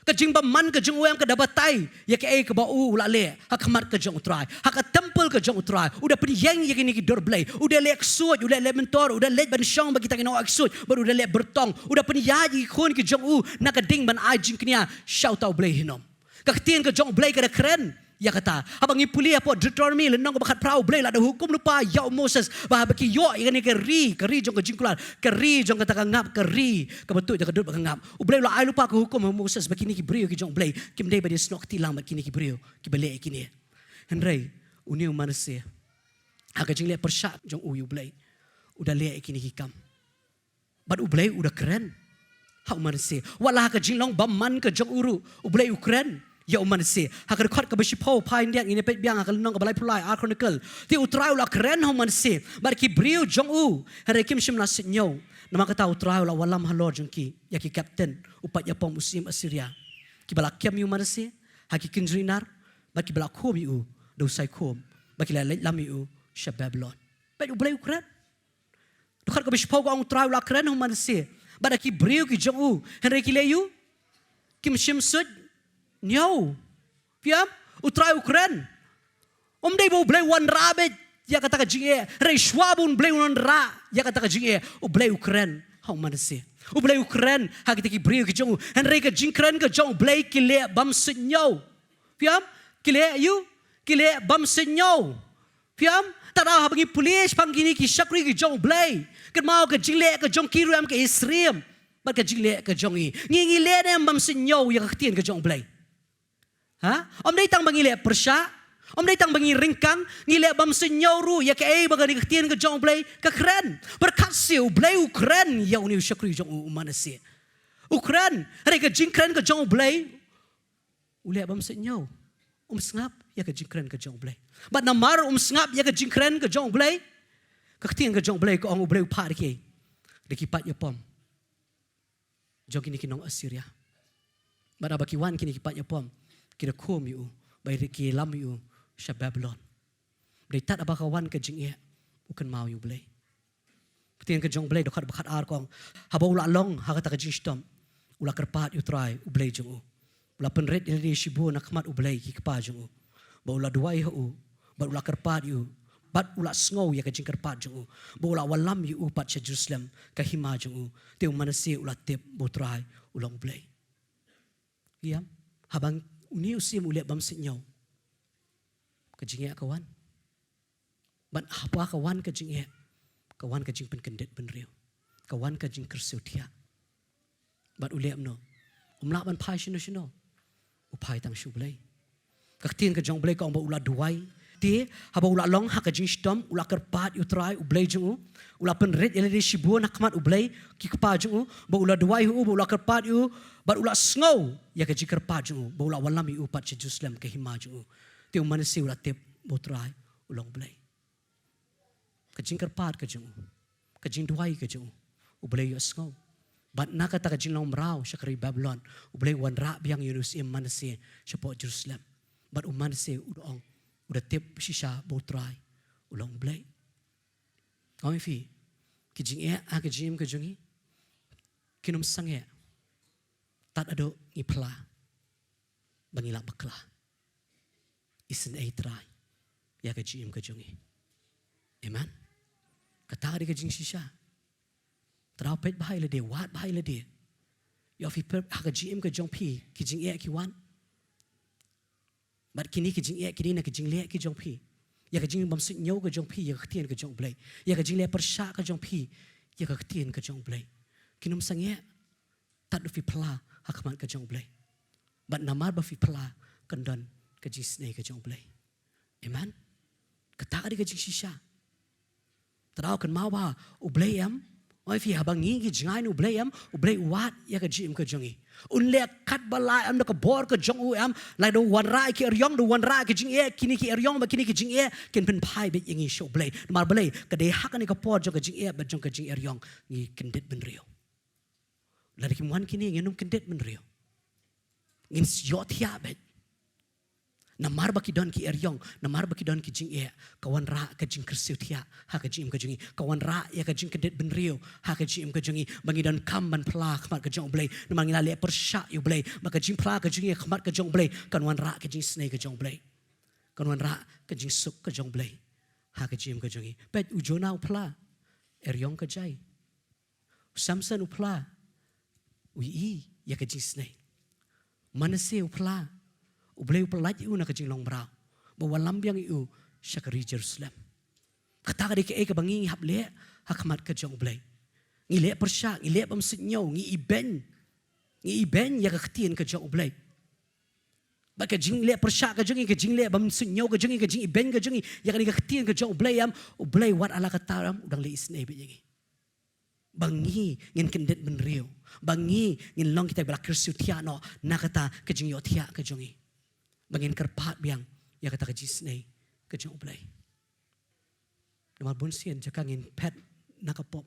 Ka jingbymman ka jong u em ka da batai ïa kaei kaba u u la leh ha khmat ka jong U Trai, ha ka temple ka jong U Trai. U da pynïeng ïa kine ki dur blei, u da leh ksuid, u da leh myntoi, u da leit ban shong bad kita ki nongksuid, bad u da leh byrtong. U da pynïaid ïa ki khun ki jong u na ka ding ban ai jingkñia sha uta u blei Hinnom. Ka ktien ka jong U Blei ka da kren ïa kata. Haba ngi pule hapoh Deuteronomy lynnong kaba khatphra, U Blei u la da hukum lypa ïa u Moses ba haba ki ïoh ïa kane ka ri, ka ri jong ka jingkular, ka ri jong kata ka ngap, ka ri kaba tuid da ka dud bad ka ngap, U Blei u la ai lypa ka hukum ha u Moses ba kine ki briew ki jong U Blei kim dei ban ïasnoh kti lang bad kine ki briew kiba leh ïa kine. Hynrei une u Manasseh, ha ka jingleh pyrshah jong u ïa U Blei, u da leh ïa kine ki kam. Bad U Blei u da kren ha u Manasseh. Wat la ha ka jinglong bymman ka jong u ruh, U Blei u kren ïa u Manasseh. Ha ka dkhot kaba shiphew, phai khyndiat ngin ïa peit biang ha ka lynnong kaba laiphew lai, Ar Chronicle. Te U Trai u la kren ha u Manasseh bad ki briew jong u, hynrei kim shym la suidñiew. Namar kata U Trai u la wallam halor jong ki ïa ki kapten u paid ïapom u syiem Assyria, kiba la kem ïa u Manasseh ha ki kynjri nar, bad kiba la khum ïa u da u saikhum, bad ki la leit lam ïa u sha Babilon. Peit, U Blei u kren. Dkhot kaba shiphew ka ong, U Trai u la kren ha u Manasseh bad ha ki briew ki jong u, hynrei ki leh aïu? Kim shym suidñiew. Phi ïam? U Trai u kren. Um dei ba U Blei u wanrah beit ïa kata ka jingeh, hynrei shwa ba U Blei u wanrah ïa kata ka jingeh, U Blei u kren ha u Manasseh. U Blei u kren ha kita ki briew ki jong u, hynrei ka jingkren ka jong U Blei ki leh bymsuidñiew. Phi ïam? Ki leh aïu? Ki leh bymsuidñiew. Phi ïam? Te haba ngi pule shaphang kine ki shakri ki jong U Blei, kynmaw, ka jingleh ka jong ki ruh em ka isynei bad ka jingleh ka jong ngi. Ngi, ngi leh ne em bymsuidñiew ïa ka ktien ka jong U Blei? Ha? Ym dei tang ba ngi leh pyrshah, ym dei tang ba ngi ryngkang, ngi leh bymsuidñiew ruh ïa kaei ba kane ka ktien ka jong U Blei ka kren. Pyrkhat seh, U Blei u kren ïa une u shakri jong u, u Manasseh. U kren, hynrei ka jingkren ka jong U Blei, u leh bymsuidñiew. Um sngap ïa ka jingkren ka jong U Blei. Bad namar um sngap ïa ka jingkren ka jong U Blei, ka ktien ka jong U Blei ka ong, U Blei u phah da ki, da ki paid ïapom jong kine ki nong Assyria. Bad haba ki wan kine ki paid ïapom, ki da khum ïa u, bad ki lam ïa u sha Babilon. Bad tad haba ka wan ka jingeh, u kynmaw ïa U Blei. Ka ktien ka jong U Blei, dkhot ba khatar ka ong, haba u la long ha kata ka jingshitom, u la kyrpad ïa U Trai U Blei jong u. U la pynrit ïalade shibun ha khmat U Blei ki kpa jong u, bad u la duwai ha u, bad u la kyrpad ïa u, bad u la sngew ïa ka jingkyrpad jong u, bad u la wallam ïa u pat sha Jerusalem, ka hima jong u. Te u Manasseh u la tip ba U Trai u long U Blei. Ïam, haba une u syiem u leh bymsuidñiew, ka jingeh ka wan. Bad haba ka wan ka jingeh, ka wan ka jingpynkyndit bynriew, ka wan ka jingkyrsiew thiah. Bad u leh kumno? Um lah ban phai shano shano, u phai tang sha U Blei. Ka ktien ka jong U Blei ka ong ba u la duwai. Te haba u la long ha ka jingshitom, u la kyrpad ïa U Trai U Blei jong u. U la pynrit ïalade shibun ha khmat U Blei ki kpa jong u, bad u la duwai ha u, bad u la kyrpad ïa u, bad u la sngew ïa ka jingkyrpad jong u, bad u la wallam ïa u pat sha Jerusalem, ka hima jong u. Te u Manasseh u la tip ba U Trai u long U Blei. Ka jingkyrpad ka jong u, ka jingduwai ka jong u, U Blei u ïohsngew. Bad na kata ka jinglong mraw sha ka ri Babilon, U Blei u wanrah biang ïa une u syiem Manasseh shapoh Jerusalem. Bad u Manasseh u da ong, u da tip shisha ba U Trai u long U Blei. Nga ong ïa phi, ki jingeh ha ka jingim ka jong ngi kin ym sangeh tad haduh ngi phla ba ngi lah bakla. Isynei Trai ïa ka jingim ka jong ngi. Amen. Kata ka dei ka jingshisha. Trai u peit bha ïa lade, wad bha ïa lade. Ïoh phi peit ha ka jingim ka jong phi, ki jingeh ki wan. Bad kine ki jingeh ki dei na ki jingleh ki jong phi. Ïa ka jingbymsuidñiew ka jong phi ïa ka ktien ka jong U Blei. Ïa ka jingleh pyrshah ka jong phi ïa ka ktien ka jong U Blei. Kin ym sangeh tad haduh phi phla ha khmat ka jong U Blei. Bad namar ba phi phla kan don ka jingisynei ka jong U Blei. Amen. Kata ka dei ka jingshisha. Trai u kynmaw ba U Blei em, oi phi, haba ngi ngi jngai na U Blei em, U Blei u wad ïa ka jingim ka jong ngi. Un leh katba lah em, da ka bor ka jong u em, lada u wanrah ïa ki eriong, da u wanrah ïa ki jingeh, kine ki eriong bad kine ki jingeh kin pynphai beit ïa ngi sha U Blei. Namar balei? Ka dei ha kane ka por jong ka jingeh bad jong ka jingeriong ngi kyndit bynriew. Lada kim wan kine, ngin ym kyndit bynriew. Ngin ïohthiah beit. Namar ba ki don ki eriong, namar ba ki don ki jingeh, ka wanrah ka jingkyrsiew thiah ha ka jingim ka jong ngi, ka wanrah ïa ka jingkyndit bynriew ha ka jingim ka jong ngi, ba ngi donkam ban phla ha khmat ka jong U Blei, namar ngi la leh pyrshah ïa U Blei, ba ka jingphla ka jong ngi ha khmat ka jong U Blei kan wanrah ka jingisynei ka jong U Blei, kan wanrah ka jingsuk ka jong U Blei ha ka jingim ka jong ngi. Peit, u Jonah u phla, eriong ka jai. U Samson u phla, u ïohi ïa ka jingisynei. Manasseh u phla, U Blei u pyllait ïa u na ka jinglong mraw, ba u wallam biang ïa u sha ka ri Jerusalem. Kata ka dei kaei kaba ngi ngi hap leh ha khmat ka jong U Blei. Ngi leh pyrshah, ngi leh bymsuidñiew, ngi ibeiñ, ngi ibeiñ ïa ka ktien ka jong U Blei. Bad ka jingleh pyrshah ka jong ngi, ka jingleh bymsuidñiew ka jong ngi, ka jingibeiñ ka jong ngi ïa kane ka ktien ka jong U Blei em, U Blei wat ha la katta em u dang leh isynei beit ïa ngi. Ba ngi ngin kyndit bynriew, ba ngi ngin long kita ba la kyrsiew thiah noh na kata ka jingïohthiah ka jong ngi, ba ngin kyrpad biang ïa kata ka jingisynei ka jong U Blei. Namar bunsien jaka ngin phet na ka pop,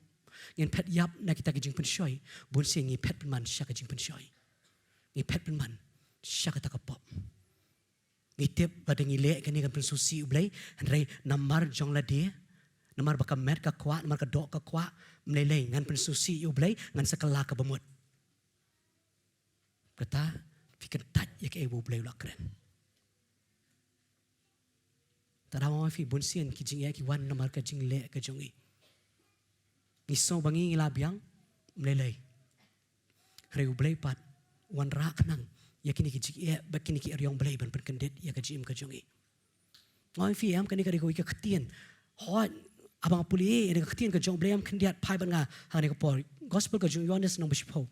ngin phet ïap na kita ki jingpynshoi, bunsien ngi phet pynban sha ka jingpynshoi, ngi phet pynban sha kata ka pop. Ngi tip ba lada ngi leh kane kan pynsngewsih U Blei, hynrei namar jong lade, namar ba ka met ka kwah, namar ka doh ka kwah, ym lei lei ngan pynsngewsih ïa U Blei, ngan sa kylla kaba mut. Kata phi kyntait ïa kaei ba U Blei u la kren. Te nga ong ïa phi, bunsien ki jingeh ki wan namar ka jingleh ka jong ngi. Ngi sngew ba ngi ngi lah biang, ym lei lei. Hynrei U Blei pat u wanrah khnang ïa kine ki jingeh bad kine ki eriong Blei ban pynkyndit ïa ka jingim ka jong ngi. Nga ong ïa phi em, kane ka dei kawei ka ktien. Hooid, haba nga pule ïa ka ktien ka jong U Blei em khyndiat phai bad nga ha kane ka por. Gospel ka jong u Ïoannis lynnong ba shiphew,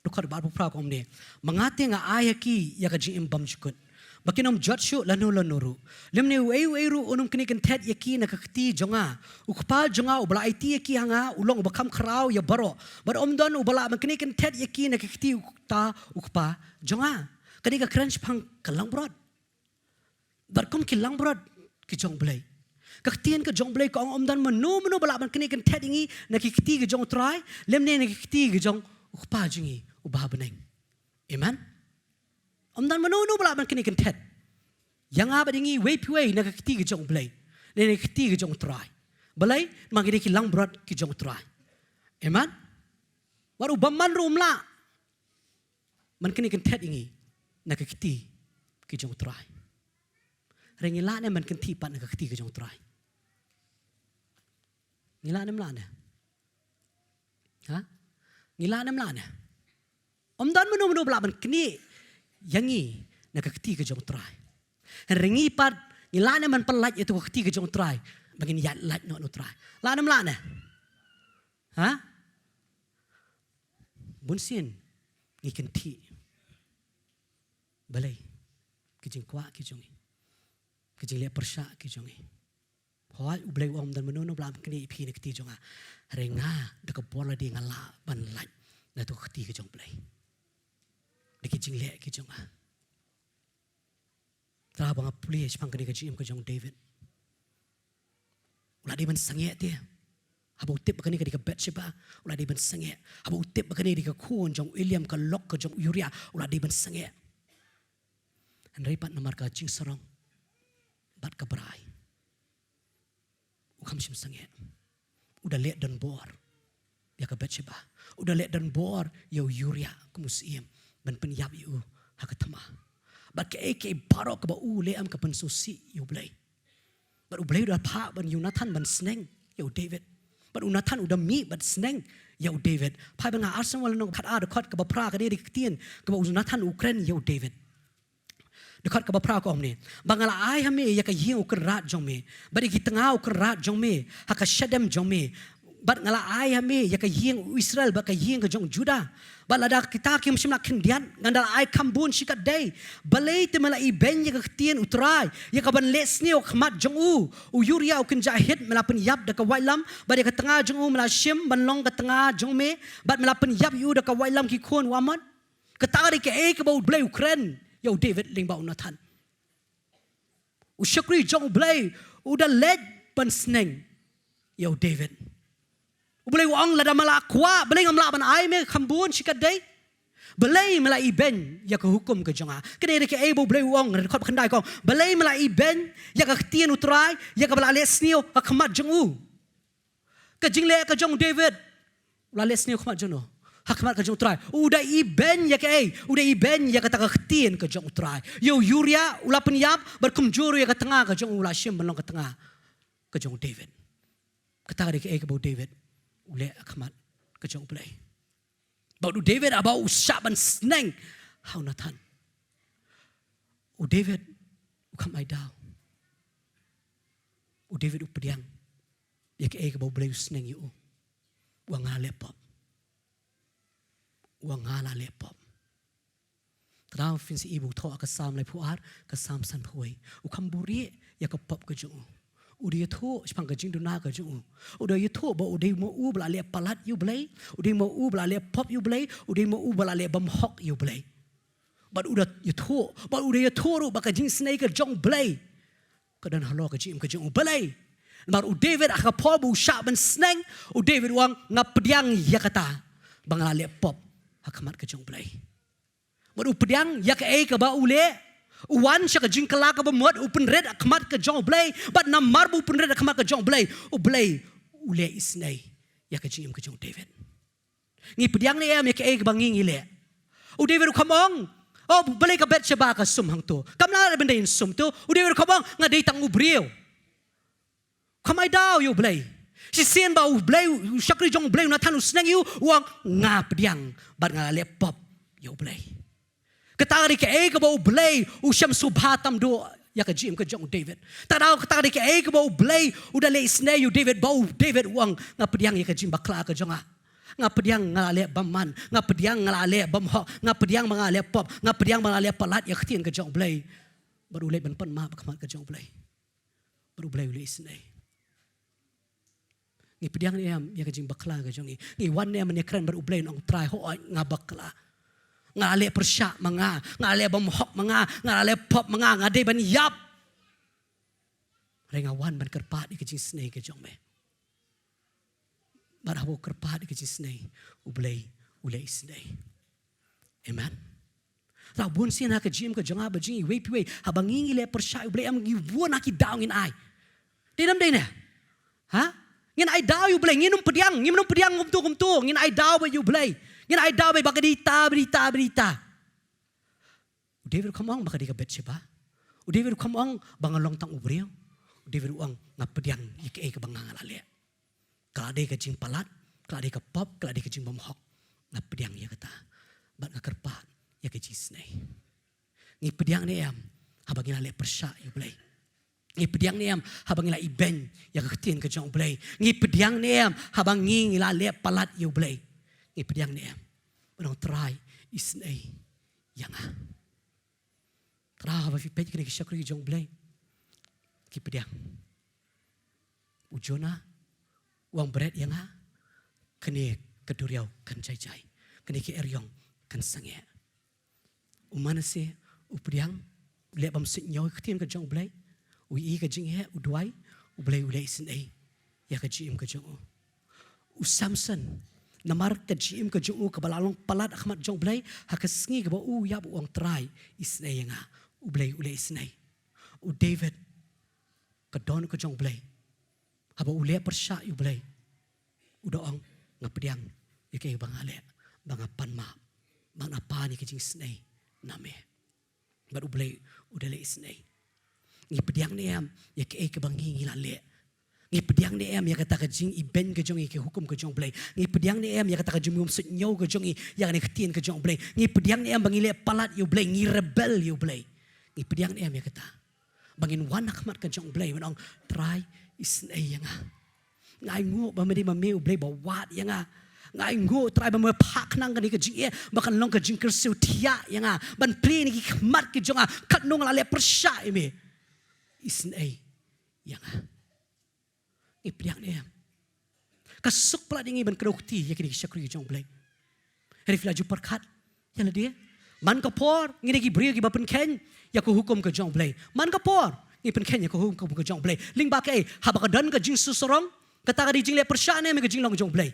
dkhot ba arphew phra ka ong kumne: Ma nga te nga ai ha ki ïa ka jingim bymjukut, ba kin ym jot shuh lano lano ruh. Lymne uei uei ruh un ym knieh kynthet ïa ki na ka kti jong nga. U Kpa jong nga uba la aiti ïa ki ha nga u long uba kham khraw ïa baroh, bad ym don uba lah ban knieh kynthet ïa ki na ka kti uta u Kpa jong nga. Kane ka kren shaphang ka langbrot. Bad kum ki langbrot ki jong U Blei, ka ktien ka jong U Blei ka ong ym don mano mano ba lah ban knieh kynthet ïa ngi na ki kti ki jong U Trai, lymne na ki kti ki jong U Kpa jong ngi uba ha bneng. Amen. Ym don mano mano ba lah ban knieh kynthet ïa nga bad ïa ngi wei pa wei na ki kti ki jong U Blei, ne na ki kti ki jong U Trai. Balei? Namar ngi dei ki langbrot ki jong U Trai. Amen. Wat u bymman ruh um lah ban knieh kynthet ïa ngi na ki kti ki jong U Trai. Hynrei ngi lah ne em ban kynthih pat na ki kti ki jong U Trai? Ngi lah ne em lah ne? Ha? Ngi lah ne em lah ne? Ym don mano mano ba lah ban knieh ïa ngi na ki kti ki jong U Trai. Hynrei ngi pat ngi lah ne em ban pyllait ïa tu ki kti ki jong U Trai ba ngin ïaid lait noh na U Trai? Lah ne em lah ne? Ha? Bunsien ngi kynthih. Balei? Ki jingkwah ki jong ngi, ki jingleh pyrshah ki jong ngi. Hooid, U Blei u ong ym don mano mano ba lah ban knieh ïa phi na ki kti jong nga. Hynrei nga da ka bor lade nga lah ban lait na tu ki kti ki jong U Blei, na ki jingleh ki jong nga. Te haba nga pule shaphang kane ka jingim ka jong u David, u la dei ban sangeh te. Haba u tip ba kane ka dei ka Bathsheba, u la dei ban sangeh. Haba u tip ba kane ka dei ka khun jong u Eliam, ka lok ka jong u Uriah, u la dei ban sangeh. Hynrei pat namar ka jingsarong bad ka brai, u kham shym sangeh. U da leh donbor ïa ka Bathsheba. U da leh donbor ïa u Uriah kum u syiem ban pynïap ïa u ha ka thma. Bad kaei kaei baroh kaba u leh em ka pynsngewsih ïa U Blei. Bad U Blei u da phah ban ïa u Nathan ban sneng ïa u David. Bad u Nathan u da mih bad sneng ïa u David. Phai ba nga Arsenal nong khat ar dkhot kaba phra, ka dei ka ktien kaba u Nathan u kren ïa u David. Dkhot kaba phra ka ong kumne: Ba nga la ai ha me ïa ka ïing u kynrad jong me, bad ïa ki tnga u kynrad jong me ha ka shadem jong me. Bad nga la ai ha me ïa ka ïing u Israel bad ka ïing ka jong u Judah. Bad lada kita kim shym la khyndiat, ngan da la ai kham bun shikatdei. Balei te me la ibeiñ ïa ka ktien U Trai, ïa kaban leh sniew ha khmat jong u? U Uriah u kynja Hit me la pynïap da ka waitlam, bad ïa ka tnga jong u me la shim ban long ka tnga jong me, bad me la pynïap ïa u da ka waitlam ki khun u Ammon. Kata ka dei kaei kaba U Blei u kren ïa u David lyngba u Nathan. U shakri jong U Blei u da leit ban sneng ïa u David. U Blei u ong, lada me la kwah, balei ngam lah ban ai me kham bun shikatdei? Balei me la ibeiñ ïa ka hukum ka jong nga? Kane ka dei kaei ba U Blei u ong, dkhot ba khyndai ka ong: Balei me la ibeiñ ïa ka ktien U Trai, ïa kaba la leh sniew ha khmat jong u? Ka jingleh ka jong u David, u la leh sniew ha khmat jong u, ha khmat ka jong U Trai. U da ibeiñ ïa kaei? U da ibeiñ ïa kata ka ktien ka jong U Trai. Ïa u Uriah u la pynïap, bad kumjuh ruh ïa ka tnga ka jong u la shim ban long ka tnga ka jong u David. Kata ka dei kaei kaba u David u leh ha khmat ka jong U Blei. Bad u David haba u shah ban sneng ha u Nathan, u David u kham ai daw. U David u pdiang ïa kaei kaba U Blei u sneng ïa u. U ong, nga la leh pop. U ong, nga la leh pop. Te da phin sa ïohi ba u thoh ha ka Salm laiphew ar, ka Salm sanphew wei, u kham buhrieh ïa ka pop ka jong u. U da ïathuh shaphang ka jingduna ka jong u. U da ïathuh ba u dei ma u ba la leh palat ïa U Blei, u dei ma u ba la leh pop ïa U Blei, u dei ma u ba la leh bymhok ïa U Blei. Bad u da ïathuh, bad u da ïathuh ruh ba ka jingisynei ka jong U Blei ka don halor ka jingim ka jong u. Balei? Namar u David ha ka por ba u shah ban sneng, u David u ong, nga pdiang ïa kata ba nga la leh pop ha khmat ka jong U Blei. Bad u pdiang ïa kaei kaba u leh. U wan sha ka jingkylla kaba mut, u pynrit ha khmat ka jong U Blei. Bad namar ba u pynrit ha khmat ka jong U Blei, U Blei u leh isynei ïa ka jingim ka jong u David. Ngi pdiang ne em ïa kaei kaba ngi ngi leh? U David u kham ong, oh, balei ka Bathsheba ka sum hangto? Kam lah ban dei sum to. U David u kham ong, nga dei tang u briew. Kham ai daw ïa U Blei. Shisien ba U Blei, u shakri jong U Blei u Nathan u sneng ïa u, u ong, nga pdiang bad nga la leh pop ïa U Blei. Kata ka dei kaei kaba U Blei u shem sngewbha tam duh ïa ka jingim ka jong u David. Te da kata ka dei kaei kaba U Blei u da leh isynei ïa u David, ba u David u ong, nga pdiang ïa ka jingbakla ka jong nga. Nga pdiang nga la leh bymman, nga pdiang nga la leh bymhok, nga pdiang ba nga la leh pop, nga pdiang ba nga la leh palat ïa ka ktien ka jong U Blei. Bad u leit ban pan map ha khmat ka jong U Blei. Bad U Blei u leh isynei. Ngi pdiang ne em ïa ka jingbakla ka jong ngi? Ngi wan ne em ban ïakren bad U Blei, nong Trai, hooid nga bakla. Nga la leh pyrshah ma nga, nga la leh bymhok ma nga, nga la leh pop ma nga, nga dei ban ïap. Hynrei nga wan ban kyrpad ïa ka jingisynei ka jong me. Bad haba u kyrpad ïa ka jingisynei, U Blei u leh isynei. Amen. Te bun sien ha ka jingim ka jong nga bad jong ngi iwei pa iwei, haba ngi ngi leh pyrshah ïa U Blei, em ngi bun ha ki daw ngin ai. Dei ne em dei ne? Ha? Ngin ai daw ïa U Blei, ngin ym pdiang, ngin ym pdiang kumto kumto, ngin ai daw beit ïa U Blei. Ngin ai daw beit ba ka dei ta, ba dei ta, ba dei ta. U David u kham ong ba ka dei ka Bathsheba. U David u kham ong ba nga long tang u briew. U David u ong, nga pdiang ïa kaei kaba nga nga la leh. Ka la dei ka jingpalat, ka la dei ka pop, ka la dei ka jingbymhok, nga pdiang ïa kata. Bad nga kyrpad ïa ka jingisynei. Ngi pdiang ne em haba ngi la leh pyrshah ïa U Blei? Ngi pdiang ne em haba ngi la ibeiñ ïa ka ktien ka jong U Blei? Ngi pdiang ne em haba ngi ngi la leh palat ïa U Blei? Ngi pdiang ne em ba nong Trai isynei ïa nga? Te haba phi peit kine ki shakri jong U Blei, ki pdiang. U Jonah u ong, bret ïa nga, kane ka duriaw kan jai jai, kane ka eriong kan sangeh. U Manasseh u pdiang, u leh bym suidñiew ïa ka ktien ka jong U Blei, u ïohi ka jingeh, u duwai, U Blei u leh isynei ïa ka jingim ka jong u. U Samson, namar ka jingim ka jong u kaba la long palat ha khmat jong U Blei, ha ka sngi kaba u ïap u ong, Trai, isynei ïa nga. U Blei u leh isynei. U David, ka don ka jong U Blei, haba u leh pyrshah ïa U Blei, u da ong, nga pdiang ïa kaei ba nga leh, ba nga pan map, ba nga pan ïa ka jingisynei na me. Bad U Blei u da leh isynei. Ngi pdiang ne em ïa kaei kaba ngi ngi la leh? Ngi pdiang ne em ïa kata ka jingibeiñ ka jong ngi ki hukum ka jong U Blei? Ngi pdiang ne em ïa kata ka jingmynsngew ka jong ngi ïa kane ka ktien ka jong U Blei? Ngi pdiang ne em ba ngi leh palat ïa U Blei, ngi rebel ïa U Blei? Ngi pdiang ne em ïa kata, ba ngin wan ha khmat ka jong U Blei ban ong, Trai, isynei ïa nga. Nga ainguh ba me dei ma me U Blei ba wad ïa nga. Nga ainguh, Trai, ba me phah khnang kane ka jingeh ba kan long ka jingkyrsiew thiah ïa nga, ban plie na ki khmat ki jong nga katno nga la leh pyrshah ïa me. Isynei ïa nga. Ngi pdiang ne em? Ka suk palat ïa ngi ban kdew kti ïa kine ki shakri ki jong U Blei. Hynrei phi la ju pyrkhat ïa lade? Man ka por ngi dei ki briew kiba pynkheiñ ïa ka hukum ka jong U Blei. Man ka por ngi pynkheiñ ïa ka hukum ka jong U Blei. Lyngba kaei? Haba ka don ka jingsngewsarong, kata ka dei jingleh pyrshah ne em ïa ka jinglong jong U Blei?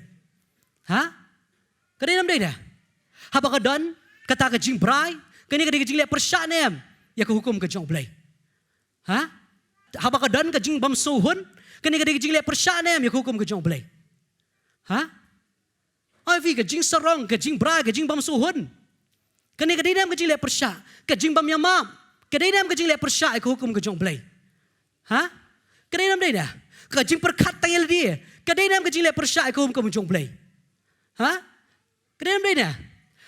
Ha? Ka dei ne em dei ne? Haba ka don kata ka jingbrai, kane ka dei ka jingleh pyrshah ne em ïa ka hukum ka jong U Blei? Ha? Haba ka don ka jingbym sngewhun, kane ka dei ka jingleh pyrshah ne em ïa ka hukum ka jong U Blei? Ha? Oi phi, ka jingsarong, ka jingbrai, ka jingbym sngewhun, kane ka dei ne em ka jingleh pyrshah? Ka jingbym ïamap, ka dei ne em ka jingleh pyrshah ïa ka hukum ka jong U Blei? Ha? Ka dei ne em dei ne? Ka jingpyrkhat tang ïa lade, ka dei ne em ka jingleh pyrshah ïa ka hukum ka jong U Blei? Ha? Ka dei ne em dei ne?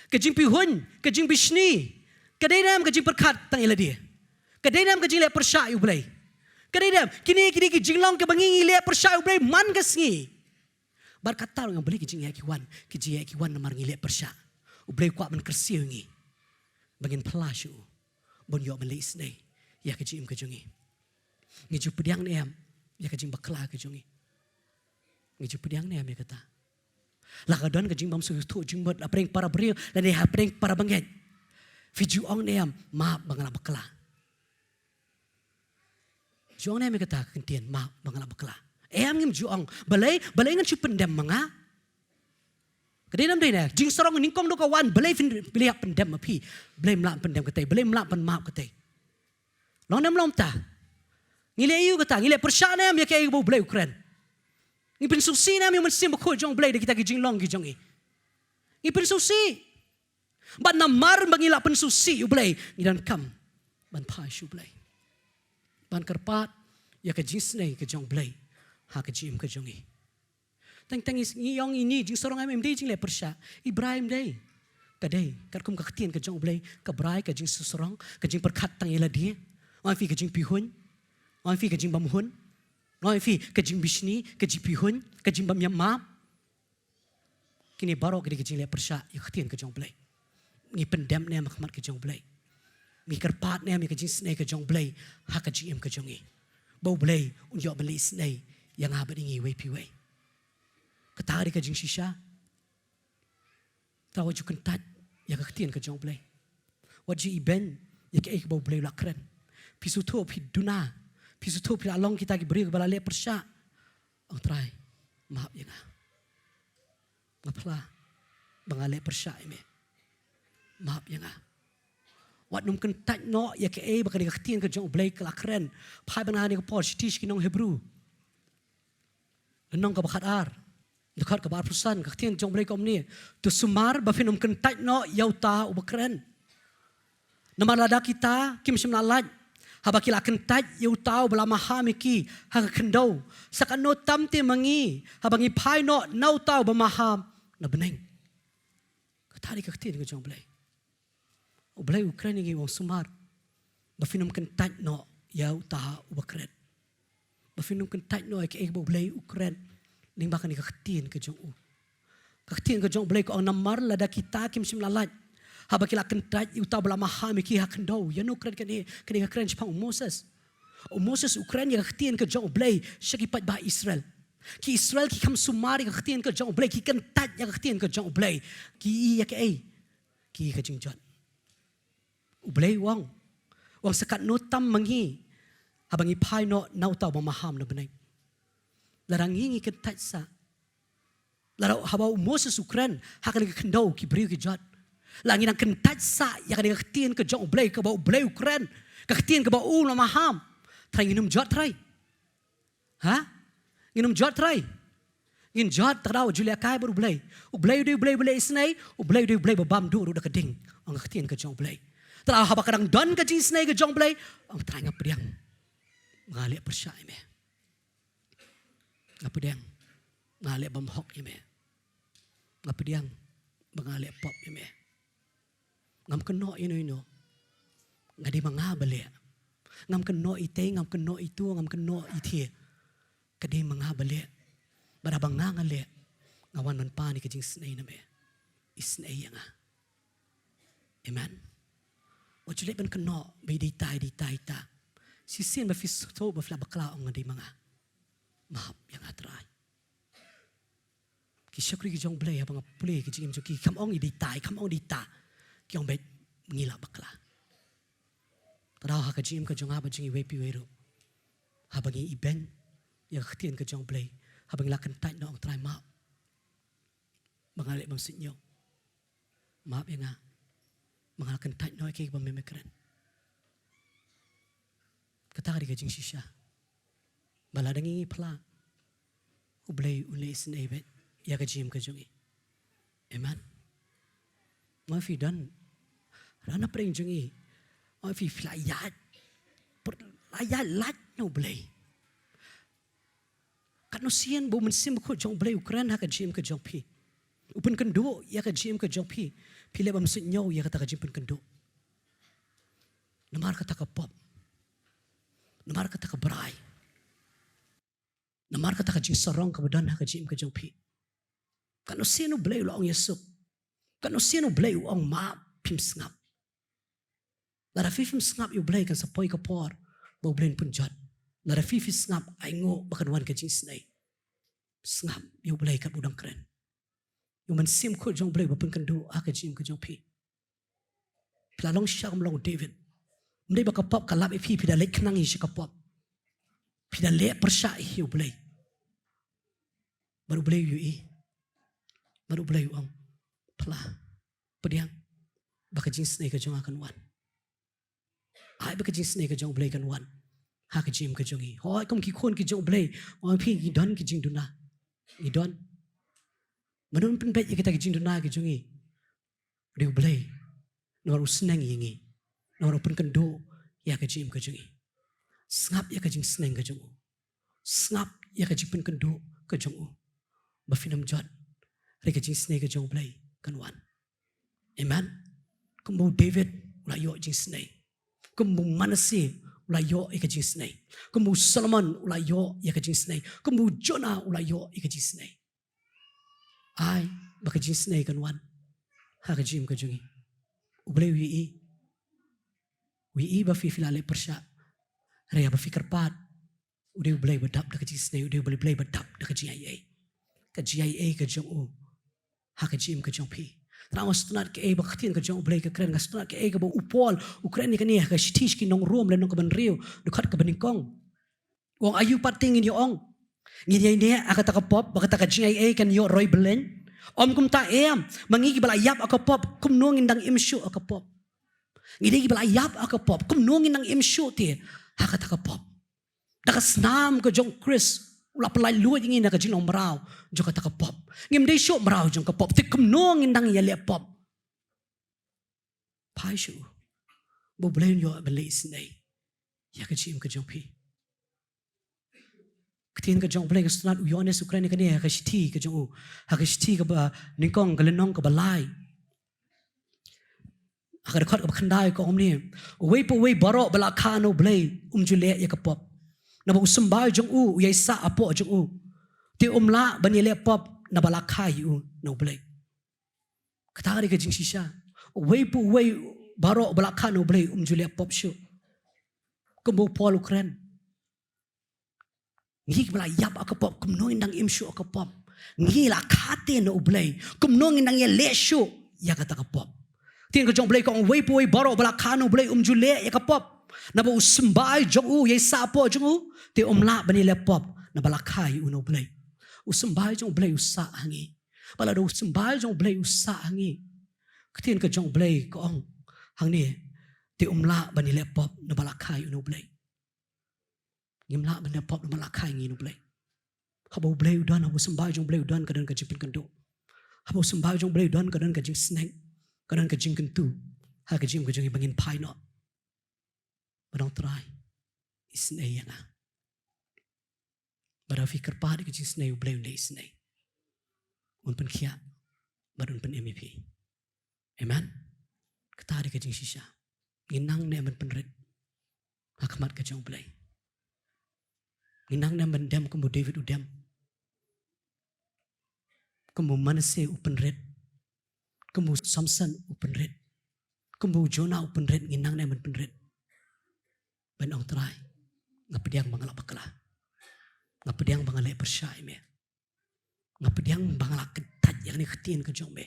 Ka jingpyrhuh, ka jingbishni, ka dei ne em ka jingpyrkhat tang ïa lade? Ka dei ne em ka jingleh pyrshah ïa U Blei? Ka dei ne em? Kine ki dei ki jinglong kiba ngi ngi leh pyrshah ïa U Blei man ka sngi. Bad kata ruh nga believe ki jingeh ki wan, ki jingeh ki wan namar ngi leh pyrshah. U Blei u kwah ban kyrsiew ïa ngi ba ngin phla sha u, ban ïoh ban leh isynei ïa ka jingim ka jong ngi. Ngi ju pdiang ne em ïa ka jingbakla ka jong ngi? Ngi ju pdiang ne em ïa kata? La ka don ka jingbym sngewthuh jingmut hapdeng para briew lane hapdeng para bangeit, phi ju ong ne em, map ba nga la bakla? Ju ong ne em ïa kata ka ktien, map ba nga la bakla? Em, ngim ju ong. Balei? Balei ngan shu pyndem ma nga? Ka dei ne em dei ne? Jingsarong nyngkong dei ka wan, balei phin, balei hap pyndem ma phi? Balei ym lah pyndem katei? Balei ym lah pynmap katei? Long ne em long kumta? Ngi leh ïa u kata, ngi leh pyrshah ne em ïa kaei ba U Blei u kren? Ngi pynsngewsih ne em ïa U Mynsiem Bakhuid jong U Blei da kita ki jinglong ki jong ngi? Ngi pynsngewsih. Bad namar ba ngi la pynsngewsih ïa U Blei, ngi donkam ban phai sha U Blei, ban kyrpad ïa ka jingisynei ka jong U Blei ha ka jingim ka jong ngi. Teng teng ngi ong ine i jingsarong em, em dei jingleh pyrshah? I brai em dei? Ka dei, katkum ka ktien ka jong U Blei, ka brai, ka jingsngewsarong, ka jingpyrkhat tang ïa lade. Ong phi, ka jingpyrhuh, ong phi, ka jingbymhun, ong phi, ka jingbishni, ka jingpyrhuh, ka jingbym ïamap. Kine baroh ki dei ki jingleh pyrshah ïa ka ktien ka jong U Blei. Ngi pyndem ne em ha khmat ka jong U Blei? Ngi kyrpad ne em ïa ka jingisynei ka jong U Blei ha ka jingim ka jong ngi, ba U Blei un ïoh ban leh isynei ïa nga bad ïa ngi iwei pa iwei? Kata ka dei ka jingshisha. Te wat ju kyntait ïa ka ktien ka jong U Blei. Wat ju ibeiñ ïa kaei kaba U Blei u la kren. Phi sngewthuh, phi duna, phi sngewthuh phi la long kita ki briew kiba la leh pyrshah. Ong, Trai, map ïa nga. Nga phla ba nga leh pyrshah ïa me. Map ïa nga. Wat nym kyntait noh ïa kaei ba kane ka ktien ka jong U Blei ka la kren. Phai bad nga ha kane ka por, shithi sha ki nong Hebru, lynnong kaba khatar, dkhot kaba arphew san, ka ktien jong U Blei ka ong kumne: To sumar ba phin nym kyntait noh ïa uta uba kren. Namar lada kita kim shym la lait, haba ki la kyntait ïa uta uba la maham ïa ki ha ka khyndew, sa katno tam te ma ngi, haba ngi phai noh na uta uba maham na bneng. Kata dei ka ktien ka jong U Blei. U Blei u kren ïa ngi, u ong, sumar ba phin nym kyntait noh ïa uta uba kren. Ba phin nym kyntait noh ïa kaei ba U Blei u kren lyngba kane ka ktien ka jong u. Ka ktien ka jong U Blei ka ong, namar lada kita kim shym la lait, haba ki la kyntait ïa uta uba la maham ïa ki ha khyndew. Ïano kren kane? Kane ka kren shaphang u Moses. U Moses u kren ïa ka ktien ka jong U Blei sha ki paidbah Israel. Ki Israel ki kham sumar ïa ka ktien ka jong U Blei, ki kyntait ïa ka ktien ka jong U Blei. Ki ïohi ïa kaei? Ki ïohi ka jingjot. U Blei u ong, u ong, sa katno tam ma ngi, haba ngi phai noh na uta uba maham na bneng. Lada ngi ngi kyntait sah, Lada haba u Moses u kren ha kane ka khyndew ki briew ki jot, la ngi nang kyntait sah ïa kane ka ktien ka jong U Blei kaba U Blei u kren, ka ktien kaba u la maham. Trai ngin ym jot trai. Ha? Ngin ym jot trai. Ngin jot tang da u ju lehkai bad U Blei. U Blei u dei U Blei ba leh isynei, U Blei u dei U Blei ba bam duh ruh da ka ding. Ong ka ktien ka jong U Blei. Tang da haba ka dang don ka jingisynei ka jong U Blei, ong Trai nga pdiang ba nga leh pyrshah ïa me. Nga pdiang ba nga leh bym hok ïa me. Nga pdiang ba nga leh pop ïa me. Ngam kynnoh ïa no ïa no. Nga dei ma nga ba leh. Ngam kynnoh ïa itei, ngam kynnoh ïa itu, ngam kynnoh ïa ite. Ka dei ma nga ba leh. Bad haba nga nga leh, nga wan ban pan ïa ka jingisynei na me. Isynei ïa nga. Amen. Wat ju leit ban kynnoh ba i dei ita, i dei ita, ita. Shisien ba phi sngewthuh ba phi la bakla, ong nga dei ma nga. Map ïa nga Trai. Ki shakri ki jong U Blei haba nga pule ki jingim jong ki, kam ong i dei ita, kam ong i dei ita. Ki ong beit ngi la bakla. Tang da ha ka jingim ka jong nga bad jong iwei pa iwei ruh, haba ngi ibeiñ ïa ka ktien ka jong U Blei, haba ngi la kyntait noh, ong Trai map ba nga leh bym suidñiew. Map ïa nga ba nga la kyntait noh ïa kaei kaba me me kren. Kata ka dei ka jingshisha. Ba lada ngi ngi phla, U Blei un leh isynei beit ïa ka jingim ka jong ngi. Amen. Ma phi don, don na pdeng jong ngi, ma phi, phi la ïaid, phi la ïaid lait na U Blei. Katno sien ba U Mynsiem Bakhuid jong U Blei u kren ha ka jingim ka jong phi, u pynkynduh ïa ka jingim ka jong phi, phi leh bym suidñiew ïa kata ka jingpynkynduh. Namar kata ka pop. Namar kata ka brai. Namar kata ka jingsarong kaba don ha ka jingim ka jong phi. Katno sien U Blei u la ong ïasuk. Katno sien U Blei u ong map, phim sngap. Lada phi phim sngap ïa U Blei kan sa poi ka por ba U Blei un pynjot. Lada phi phi sngap, ainguh ba kan wan ka jingisynei. Sngap ïa U Blei katba u dang kren. Ïa U Mynsiem Bakhuid jong U Blei ba pynkynduh ha ka jingim ka jong phi. Phi la long shisha kum long u David. Ym dei ba ka pop ka lap ïa phi, phi da leit khnang hi sha ka pop. Phi da leh pyrshah hi ïa U Blei. Bad U Blei u ïohi. Bad U Blei u ong, phla, pdiang ba ka jingisynei ka jong nga kan wan. Ai ba ka jingisynei ka jong U Blei kan wan ha ka jingim ka jong ngi. Hooid, kum ki khun ki jong U Blei, ma phi, ngi don ki jingduna. Ngi don. Mano un pynbeit ïa kita ki jingduna ki jong ngi? U dei U Blei. Namar u sneng ïa ngi. Namar u pynkynduh ïa ka jingim ka jong ngi. Sngap ïa ka jingsneng ka jong u. Sngap ïa ka jingpynkynduh ka jong u. Ba phin ym jot, hynrei ka jingisnei ka jong U Blei kan wan. Amen. Kumba u David u la ïoh jingisnei. Kumba u Manasseh u la ïoh ïa ka jingisnei. Kumba u Solomon u la ïoh ïa ka jingisnei. Kumba u Jonah u la ïoh ïa ka jingisnei. Ai ba ka jingisnei kan wan ha ka jingim ka jong ngi. U Blei u ïohi. U ïohi ba phi phi la leh pyrshah. Hynrei haba phi kyrpad, u dei U Blei ba dap da ka jingisnei, u dei U Blei ba dap da ka jingaiei. Ka jingaiei ka jong u ha ka jingim ka jong phi. Tang nga sngewtynnat kaei ba ka ktien ka jong U Blei ka kren, nga sngewtynnat kaei kaba u Paul u kren ïa kane ha ka shithi sha ki nong Rom, lynnong kaba hynriew, dkhot kaba nyngkong. U ong, aïu pat te ngin ïa ong? Ngin ïaineh ha kata ka pop ba kata ka jingaiei kan ïoh roi bylliñ? Ym kumta em, ma ngi kiba la ïap ha ka pop, kumno ngin dang im shuh ha ka pop? Ngi dei kiba la ïap ha ka pop, kumno ngin dang im shuh te ha kata ka pop? Da ka snam ka jong u Khrist u la pynlait luid ïa ngi na ka jinglong mraw jong kata ka pop. Ngim dei shuh mraw jong ka pop, te kumno ngin dang ïaleh pop? Phai sha u, ba U Blei un ïoh ban leh isynei ïa ka jingim ka jong phi. Ka ktien ka jong U Blei, nga sngewtynnat u Ïoannis u kren ïa kane ha ka shithi ka jong u, ha ka shithi kaba nyngkong, ka lynnong kaba lai, ha ka dkhot kaba khyndai, ka ong kumne: Uwei pa uwei baroh ba la kha na U Blei um ju leh ïa ka pop. Naba u symbai jong u u ïaisah hapoh jong u, te um lah ban ïaleh pop naba la kha ïa u na U Blei. Kata ka dei ka jingshisha. Uwei pa uwei baroh ba la kha na U Blei um ju leh pop shuh. Kumba u Paul u kren, ngi kiba la ïap ha ka pop, kumno ngin dang im shuh ha ka pop? Ngi la kha te na U Blei, kumno ngin dang ïaleh shuh ïa kata ka pop? Ktien ka jong U Blei ka ong, uwei pa uwei baroh ba la kha na U Blei um ju leh ïa ka pop. Naba u symbai jong u u ïaisah hapoh jong u, te um lah ban ïaleh pop naba la kha ïa u na U Blei. U symbai jong U Blei u sah ha ngi. Kaba la da u symbai jong u Blei u sah ha ngi. Ktien ka jong u Blei ka ong hangne, te ym lah ban ïaleh pop naba la kha ïa une u Blei. Ngim lah ban leh pop naba la kha ïa ngi une u Blei. Haba u Blei u don, haba u symbai jong u Blei u don, ka don ka jingpynkynduh. Haba u symbai jong u Blei u don, ka don ka jingsneng, ka don ka jingkyntu ha ka jingim ka jong ngi ba ngin phai noh. Bad ong Trai, isynei ïa nga. Bad haba phi kyrpad ïa ka jingisynei, u Blei un leit isynei. Un pynkhiah bad un pynim ïa phi. Amen. Kata dei ka jingshisha. Ngin nang ne em ban pynrit ha khmat ka jong u Blei? Ngin nang ne em ban dem kumba u David u dem, kumba u Manasseh u pynrit, kumba u Samson u pynrit, kumba u Jonah u pynrit? Ngin nang ne em ban pynrit? Ban ong Trai, nga pdiang ba nga la bakla. Nga pdiang ba nga leh pyrshah ïa me. Nga pdiang ba nga la kyntait ïa kane ka ktien ka jong me.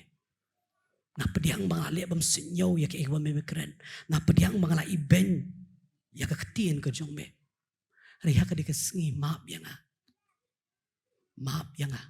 Nga pdiang ba nga la leh bymsniew ïa kaei kaba me me kren. Nga pdiang ba nga la ibeiñ ïa ka ktien ka jong me. Hynrei ha kane ka sngi map ïa nga. Map ïa nga.